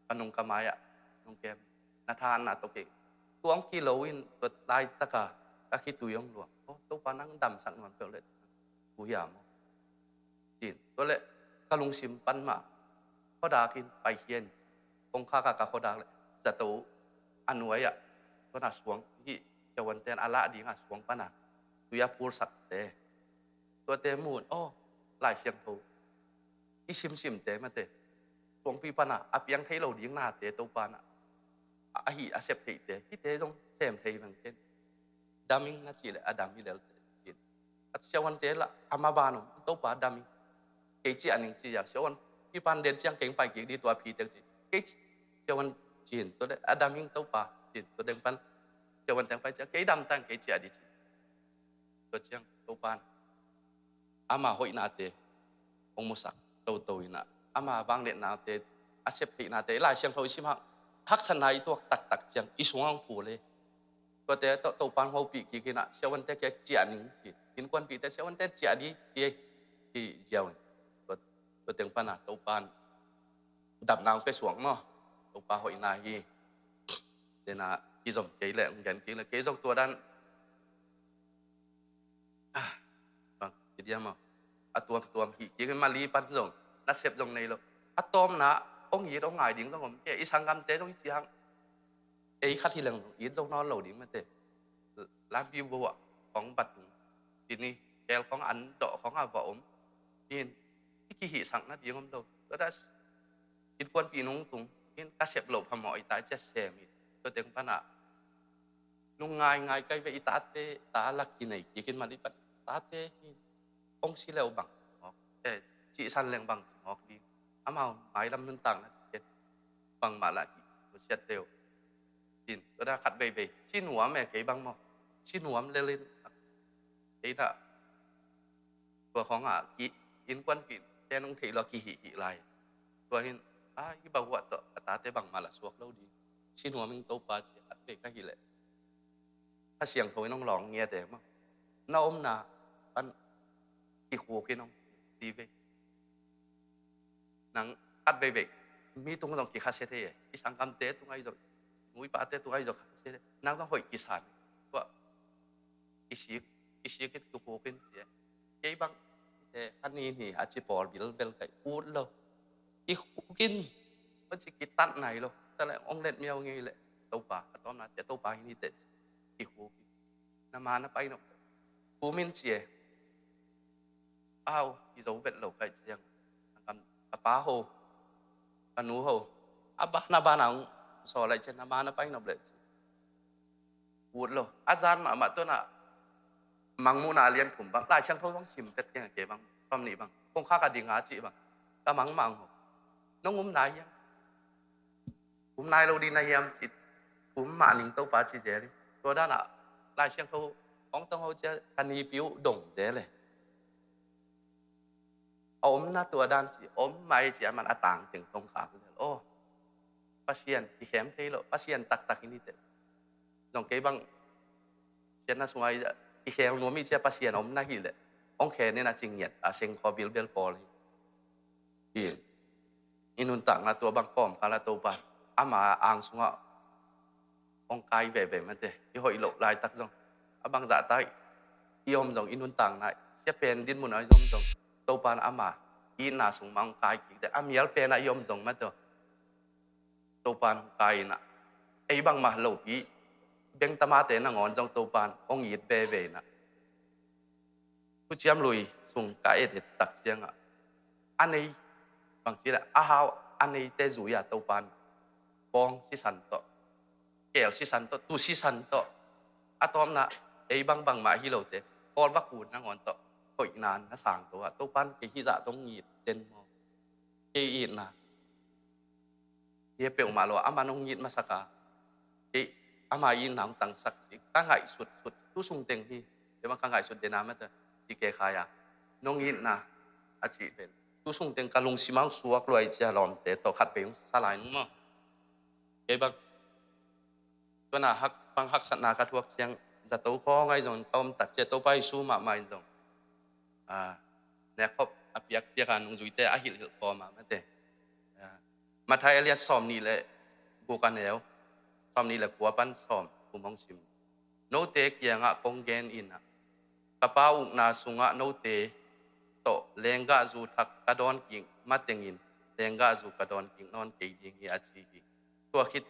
ka nung ka mai ah nung kem na tha na tawh kei tuang kilo in tua laitaka ka khitui hong luang. Topa nang damsak nuam peuh le tu hiam aw. Cin tua le ka lungsim pan mah khuadak in pai hian kongkhak a ka khuadak le zato a nuai ah tua na suang hih kiawan ten a lah ding a suang pana tui a pulsak te tua te mun aw Lai Siangtho i simsim te mate tuangpi pana a piang thei lo ding nate Topa na ahi a sep theihte, hihte zong sem thei veng ken. Dam ing na cih leh a dam hi lel te cin. A siavuante lah a maban om, Topa dam ing. Kei ciah ning ci a, siavuan hih pan den ciang keng pai kik di tua phi tek ci. Kei ci, siavuan cin, tua leh a dam ing Topa cin, tua deng pan siavuan teng pai ciah, kei dam tang kei ciah di cin. Tua ciang Topan ama hoihnate hong musak toto in ah, ama vangliatnate, a sep theihnate, Lai Siangtho i sim hang haksatna i tuak taktak ciang i sung hong phul hi. Tuate tawh Topan hopih kik in ah, siavuante kia ciah ning ci. Innkuanpihte siavuante ciah di ci, ci ziau in. Tua, tua teng pan ah Topan damna hong pia suak maw. Topa hoihna hi. Dena i zom kei leh hong gen kik leh kei zong tua dan bang, i diam aw. A tuamtuam hi kik, Mali pan zong nasep zong nei lo. A tawmna hong it hong ngai ding zong om kei, i sanggamte zong i ci hang. Ei khat hi leng zong it zong nawn lo ding mate. Lampi bo ah khong bat tung, tini kel khong an dawh khong a va om. Hin i kihihsakna ding om lo. Tua das innkuanpih nungtung hin ka sep loh phamawh i tai cia sem hi. Tua teng pan ah lungngai ngai kai ve, i tate ta lak kinei kikin mali pan tate hi. Hong si leu bang ci mawk, eh, cihsan leng bang ci mawk ding. Amau mailam nuntakna ken bangmah lah hi, tua siat leu. Tin, tua da khat veivei si nuam e, kei bang maw, si nuam lelin kei dah tua khong ah ki innkuanpih ten hong theih lo a kihihhih lai. Tua hin a i bahuah tawh a tate bangmah lah suak lo ding. Si nuam ing Topa ci khat vei ka hih leh Kha Siangtho in hong lawng ngiat e maw. Na omna pan kikhuk in hong ti vei. Nang khat veivei mi tung zong kikhasia thei e. I sanggamte tung ahi zong, nu i pate tung ahi zong khasia thei. Nang zong hoih kisan. Tua kisik, kisik in kikhuk in ci e. Kei bang te kha ni ni a ci pawl bilbel kai ut lo. Kikhuk in, hong ci kitat nai lo. Tua leh hong let miau ngei leh Topa a tawmna ci a, Topa hi ni teh ci. Kikhuk in. Na ma na pai nop. Kum in ci e. Au, i zo vet lo kai ciang. Ka pa ho, ka nu ho, a ba na ba na hong sawl lai ciang, na ma na pai nop leh ci. Ut lo. A zan mahmah tuan ah Mangmuhna a lian thum bang, Lai Siangtho bang sim pet keng a, kei bang, pam nih bang, kong kha ka ding a cih bang, ka mangmang ho. Nong um nai hiam? Um nai lo ding na hiam ci, um mah ning Topa ci zel hi. Tua dan ah Lai Siangtho hong tong ho cia ka nipi uh dong zel e. A omna tua dan ci, om mai ci a man a tang teng tong khak zel. Aw, Pasian kikhem thei lo, Pasian taktak hi ni teh. Zong kei bang siatna sung ah i khel nuam i cia Pasian om na hih leh hong khen in a ci ngiat a seng khaw bilbel pawl hi. Hi. I nuntakna tua bang kawmkal a Topa ama ang sungah hong kai veve mate. I hoih loh laitak zong a bangzah tak i om zong, i nuntakna sia pen dinmun ah i om zong Topa in ama itna sung mah hong kai kik teh, a mial pen ah i om zong mate. Topa in hong kai in ah, ei bangmah lopi bengtamate nangawn zong Topa in hong it veve in ah. Thuciam Lui sung ka et et tak ciangah a nei, bangci leh a hau a neite zui a Topa in bawng sisan tawh, keel sisan tawh, tu sisan tawh, a tawpna ei bangbang mah hi lote kawlvak hun nangawn tawh hoihna na sangto ah Topa in kei hih zah tawh hong it zen maw? Kei itna hi peuhmah lo, aman hong it masak a, kei ama itna hong tangsak ci ka ngaihsut sut, tu sung teng hi. Kei bang ka ngaihsut dena mate, ci kei khai a, nong itna a cih pen tu sung teng ka lungsim ah hong suak luai cia lawmte tawh khat vei hong sa lai nung maw? Kei bang tuana hak, bang haksatna ka thuak ciang zato khawng ahi zongin ka om tak cia Topa Jesu mahmah in zong a, nekkhop a piakpiak a nungzuite a hilhhilh kawm a mate. A, Matthai a lian sawm nih le guk a neu sawm nih le kua pan sawm kum hong sim. Note kiangah kong gen in ah, ka Pa ukna sungah note tawh lenggahzu thak ka dawn kik matengin lenggahzu ka dawn kik nawn kei ding hi, a ci hi. Tua khit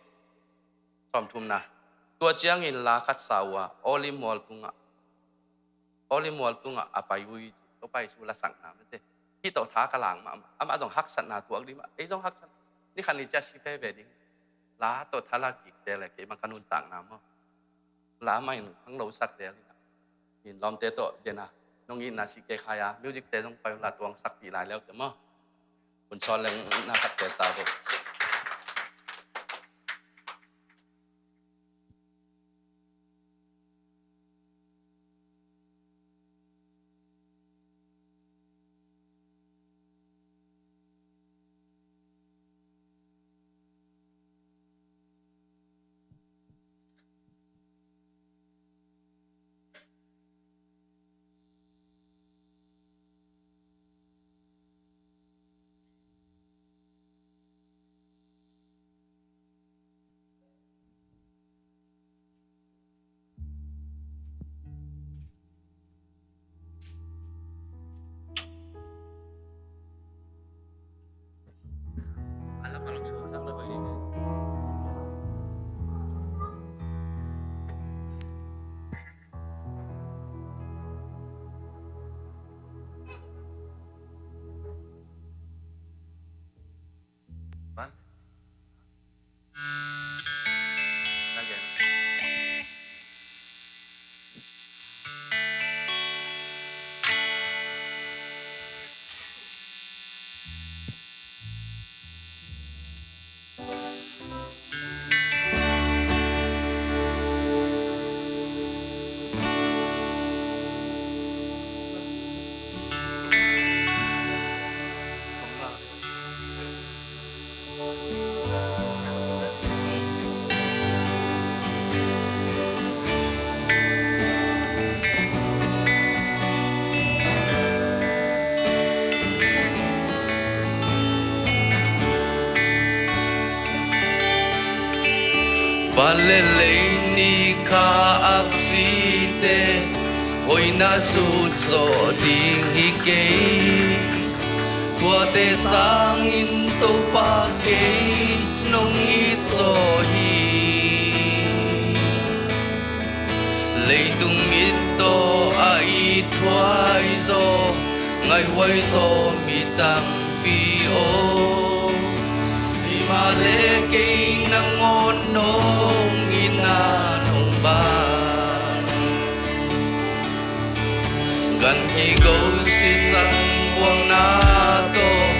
sawmthumna, tua ciangin la khat sa uh a, Olive mual tungah, Olive mual tungah a pai uh hi ci. Topa Jesu lasakna mate. Hih tawh tha ka lak mahmah. Amah zong haksatna tuak ding mah, ei zong haksat, ni khat ni cia si veve ding. La tawh thala kikte le keimah ka nuntakna maw, la mah in khanglosak zel in ah, in lawmte tawh den a, nong itna sih kei khai a, music-te zong pai unla, tuang sakpih lai leute maw. Hun sawl leng na khatte ta ve. Van le lei ni kha aksite hoihna sut zawh ding hi kei. Tuate sangin Topa kei nong it zaw hi. Leitung mit tawh a ithuai zaw, ngaihhuai zaw mi tampi om. Himahleh kei nangawn nong itna hong bang. Gan kigo sisan buakna tawh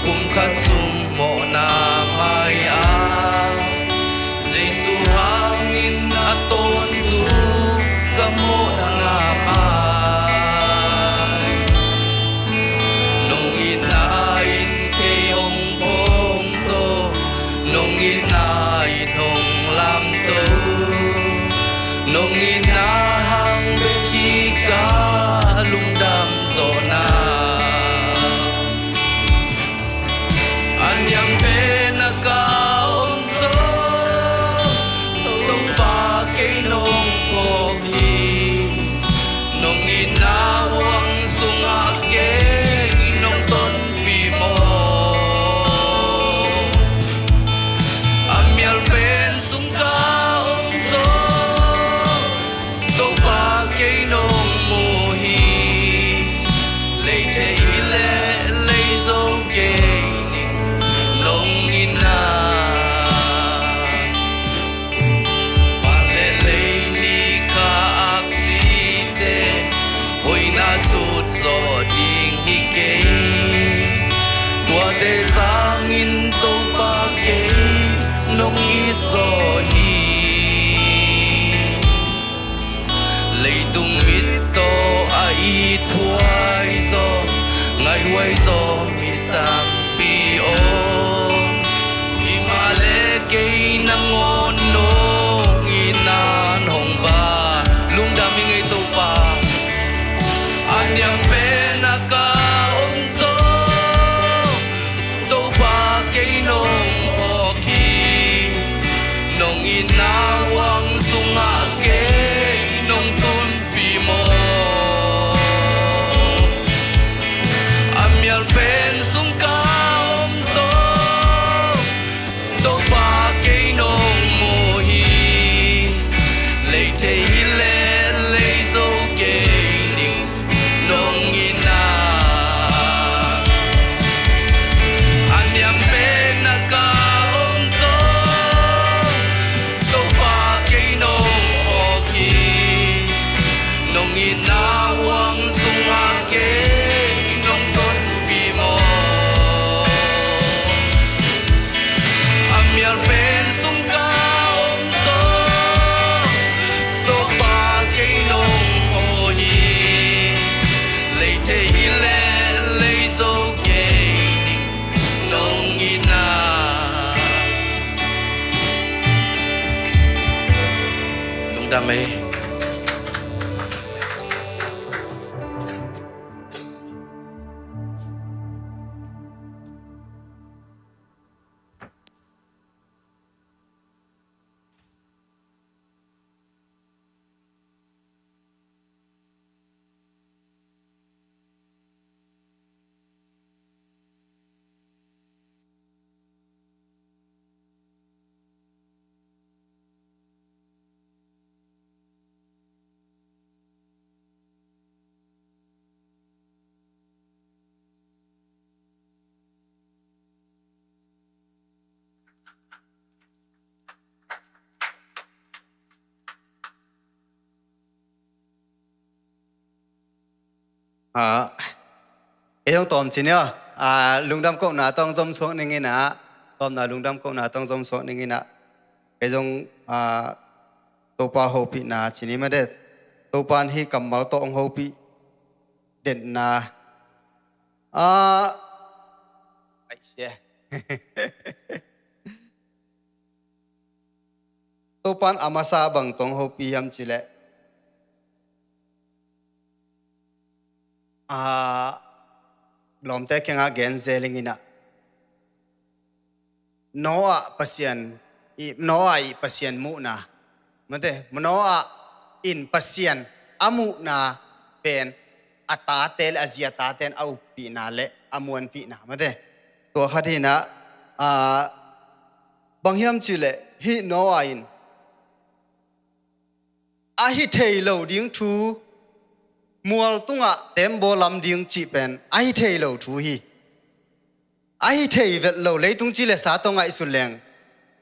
kum khat sung mawhna mai-a, Jesu hangin a tawntung ka mawhna mai. Nong itna in kei hong phawngto, nong itna in hong lamto, nong itna hang bek hi ka lungdam zawhna. A niam pen a ka om zaw, Topa kei nong phawk hi. Nong itna huang sungah kei nong tonpih mawk. A mial pen sung ka om zaw, Topa kei nong mu hi. Lei thei hi leh lei zo kei ning nong itna. Van le lei ni kha aksite hoihna sut zawh ding hi kei. Tuate sangin Topa kei nong it zaw hi. Leitung mit tawh a ithuai zaw, ngaihhuai zaw mi tampi om. Himahleh kei nangawn nong itna hong bang. Lungdam ing ei Topa. A niam pen a ka om zaw, Topa kei nong phawk hi. Nong itna huang sungah kei nong tunpih mawk. A mial pen sung ka Dam ei. Ah, kei zong tawm ci ni aw. Ah, lungdam kohna tawng zom suak ning in ah, tawmna lungdam kohna tawng zom suak ning in ah, kei zong, ah, Topa hopihna ci ni maw te. Topa in hih kammal tawh hong hopih denna. Ah, ai sia. Topa in a masa bang tawh hong hopih hiam cih leh, ah, lawmte kiangah gen zel ing in ah, Noah Pasian, i, Noah i Pasian muhna, maw te, Noah in Pasian a muhna pen a tate le a zi a tate in a uppihna le a muanpihna, maw te. Tua khat hi in ah, ah, bang hiam cih leh hih Noah in a hi thei lo ding thu, mual tungah tembaw lam ding cih pen a hi thei lo thu hi. A hi thei vet lo, leitung ci le sa tawh ngaihsun leng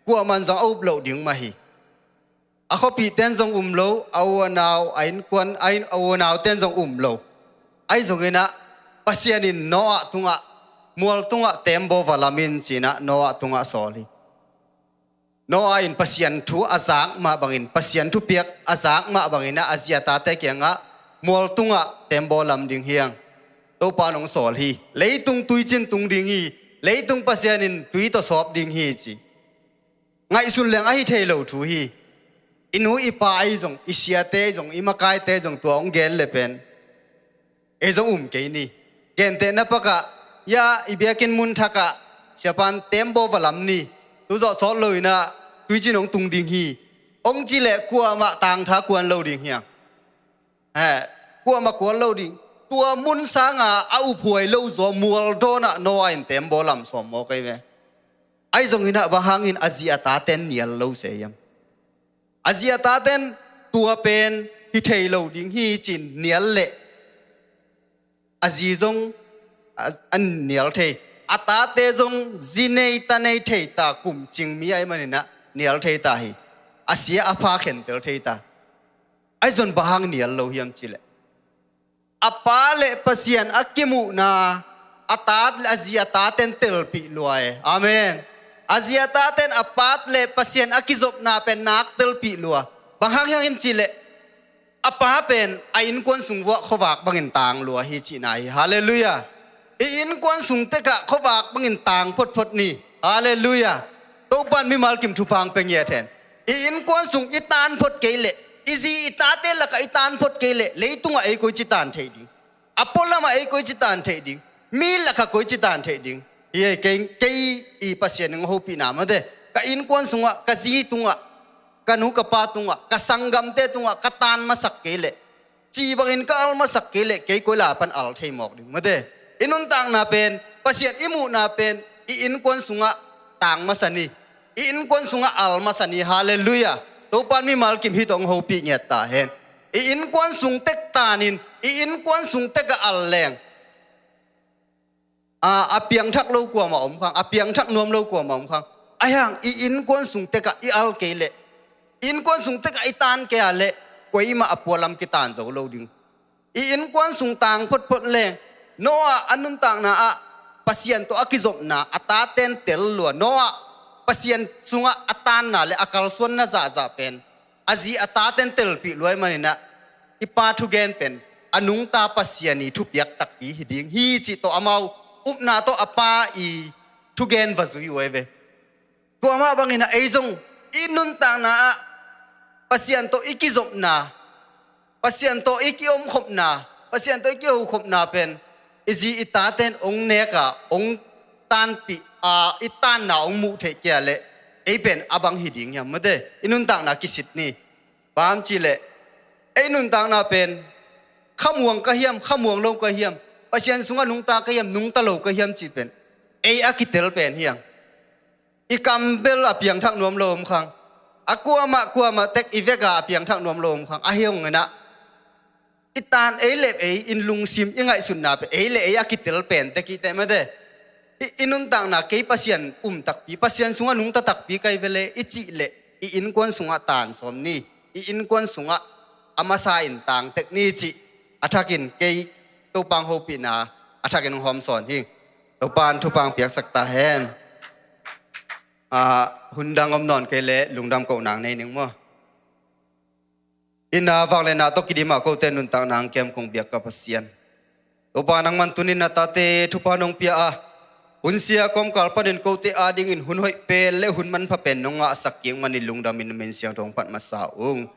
kuamah in zong a up loh ding mah hi. A khuapihte in zong um lo, a u a nau, a innkuan, a inn, a u a naute in zong um lo. Ahi zongin ah Pasian in Noah tungah, mual tungah tembaw va lam in ci in ah Noah tungah sawl hi. Noah in Pasian thu a zak mah bangin, Pasian thupiak a zak mah bangin ah a zi a tate kiangah mual tungah tembaw lam ding hi hang. Topa in hong sawl hi. Leitung tuicin tung ding hi. Leitung Pasian in tui tawh sawp ding hi ci. Ngaihsun leng a hi thei lo thu hi. I nu i pa ahi zong, i siate ahi zong, i makaite ahi zong tua hong gen le pen ei zong um kei ni. Gentehna pakah, ya, i biakinn mun thakah siapa in tembaw va lam ni. Tu zawh sawt lo in ah tuicin hong tung ding hi, hong ci leh kuamah tangtha kuan lo ding hi hang. He, kuamah kuan lo ding. Tua mun sanga a uphuai lo zaw mual dawnah Noah in tembaw lam sawm maw kei ve. Ahi zongin ah bang hangin a zi a tate in nial lo se hiam? A zi a tate in tua pen hi thei lo ding hi ci-in nial leh a zi zong a, a nial thei. A tate zong zi nei ta nei thei ta, kum cing mi ahih manin ah nial thei ta hi. A sia a pha khentel thei ta. Ahi zong bang hang nial lo hiam cih leh a pa le Pasian a kimuhna a tate le a zi a tate in telpih lua e. Amen. A zi a tate in a pa le Pasian a kizopna pen nak telpih lua. Bang hang hiam cih leh a pa pen a innkuan sung vuah khuavak bangin tang lua hi cihna hi. Halleluiah. I innkuan sung tekah khuavak bangin tang photphot ni. Halleluiah. Topa in mimal kim thupha hong pia ngiat hen. I innkuan sung i tan phot kei leh, i zi i tate lakah i tan phot kei leh, leitungah ei koici tan theih ding? A pualamah ei koici tan theih ding? Mi lakah koici tan theih ding? Hi e, kei, kei i Pasian in hong hopihna maw te. Ka innkuan sungah, ka zi tungah, ka nu ka pa tungah, ka sanggamte tungah ka tan masak kei leh, ci bangin ka al masak kei leh kei koi la pan al thei mawk ding maw te. I nuntakna pen, Pasian i muhna pen i innkuan sungah tang masa ni. I innkuan sungah al masa ni. Halleluiah. Topa in mimal kim hih tawh hong hopih ngiat ta hen. I innkuan sung tek tanin, i innkuan sung tekah al leng a, a piangthak lo kuamah om khang, a piangthak nuam lo kuamah om khang. Ahi hang i innkuan sung tekah i al kei leh, innkuan sung tekah i tan kei a leh, koimah a pualam kitan zo lo ding. I innkuan sung tang photphot leng, Noah a nuntakna ah Pasian tawh a kizopna a tate in tel lua. Noah Pasian sungah a tanna le a kalsuanna zahzah pen a zi a tate in telpih lua ahih manin ah, i pa thugen pen a nungta Pasian i thupiak takpi hi ding hi cih tawh amau upna tawh a pa i thugen va zui uh ahi ve. Tua mah bangin ah ei zong i nuntakna ah Pasian tawh i kizopna, Pasian tawh i kiomkhopna, Pasian tawh i kihokhopna pen i zi i taten ong neka, ong tanpih a, i tanna ong muh theih kei a leh ei pen a bang hi ding hiam? Mate, i nuntakna kisit ni. Bang hang hiam cih leh ei nuntakna pen khamuang ka hiam, khamuang lo ka hiam, Pasian sungah nungta ka hiam, nungta lo ka hiam cih pen ei a kitel pen hi hang. I kam bel a piangthak nuam lo om khang. A kuamah kuamah tek i vek a a piangthak nuam lo om khang. Ahi zongin ah i tan ei le ei in lungsim i ngaihsutna pen ei le ei a kitel pen tek i teh mate. I, i nuntakna kei Pasian um takpi, Pasian sungah nungta takpi ka hi ve le i cih leh i innkuan sungah tan sawm ni. I innkuan sungah a masa in tang tek ni cih a thakin kei Topa hong hopihna a thakin hong hawm sawn hi. Topa in thupha piaksak ta hen. Ah, hun dang om nawn kei leh lungdam kohna nei ning maw? Inn a vak le na tawh kidim a kote nuntakna hong kem kong biak ka Pasian, Topa nangman tuni-in na tate thupha nong pia a, hun sia kawmkal panin kote adingin hun hoih pen le hun manpha pen nong ngahsak kik manin lungdamin na min siangtho hong phat masa ung.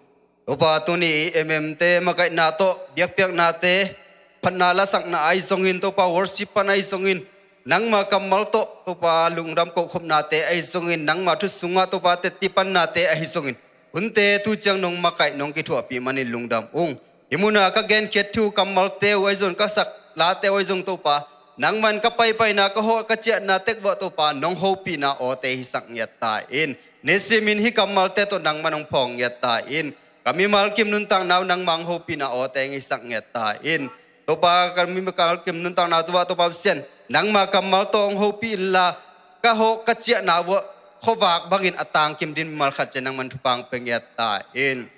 Topa tuni i M M te makaihna tawh biakpiaknate, phatna lasakna ahi zongin, Topa worship pan ahi zongin, nangma kammal tawh Topa lungdam kohkhopnate ahi zongin, nangma thu sungah Topa tetti pannate ahi zongin, hunte tu ciang nong makaih nong kithuahpih manin lungdam ung. Hih muna ka genkhiat thu kammalte uh ahi zong, ka sak late uh ahi zong Topa, nangman ka paipaina, ka hawh ka ciahna tek vuah Topa nong hopihna awte hisak ngiat ta in. Nisimin hih kammalte tawh nangman hong phawng ngiat ta in. Ka mimal kim nuntakna uh nangma hong hopihna awte hong hisak ngiat ta in. Topa ka mimal kim nuntakna uh Topa Pasian, nangma kammal tawh hong hopih inla, ka hawh ka ciahna uh khuavak bangin a tangkim ding mimal khat ciat nangman thupha hong pia ngiat ta in.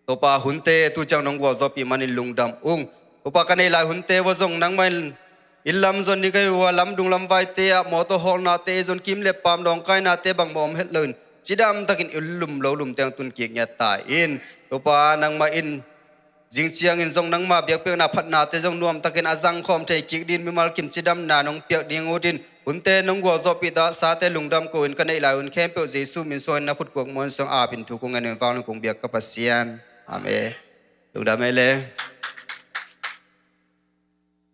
Topa hunte tu ciang nong gualzawhpih manin lungdam ung. Topa ka neih lai hunte uh zong nangmah in inn lam zon ni ka hi uh a, lamdung lamvaite ah mawtaw hawlnate zon, kim le paam dawngkainate bangmah om het loin cidamtakin i lum lo lumte hong tun kik ngiat ta in. Topa nangmah in zing ciangin zong nangma biakpiakna phatnate zong nuamtakin a zangkhawm thei kik dingin mimal kim cidamna nong piak ding uh in, hunte nong gualzawhpih ta sate lungdam ko-in ka neih lai hun khempeuh Jesu min suangin na khutkuak muan suang apin thu kong ngen in vanglian kong biak ka Pasian. Amen. Lungdam ei le.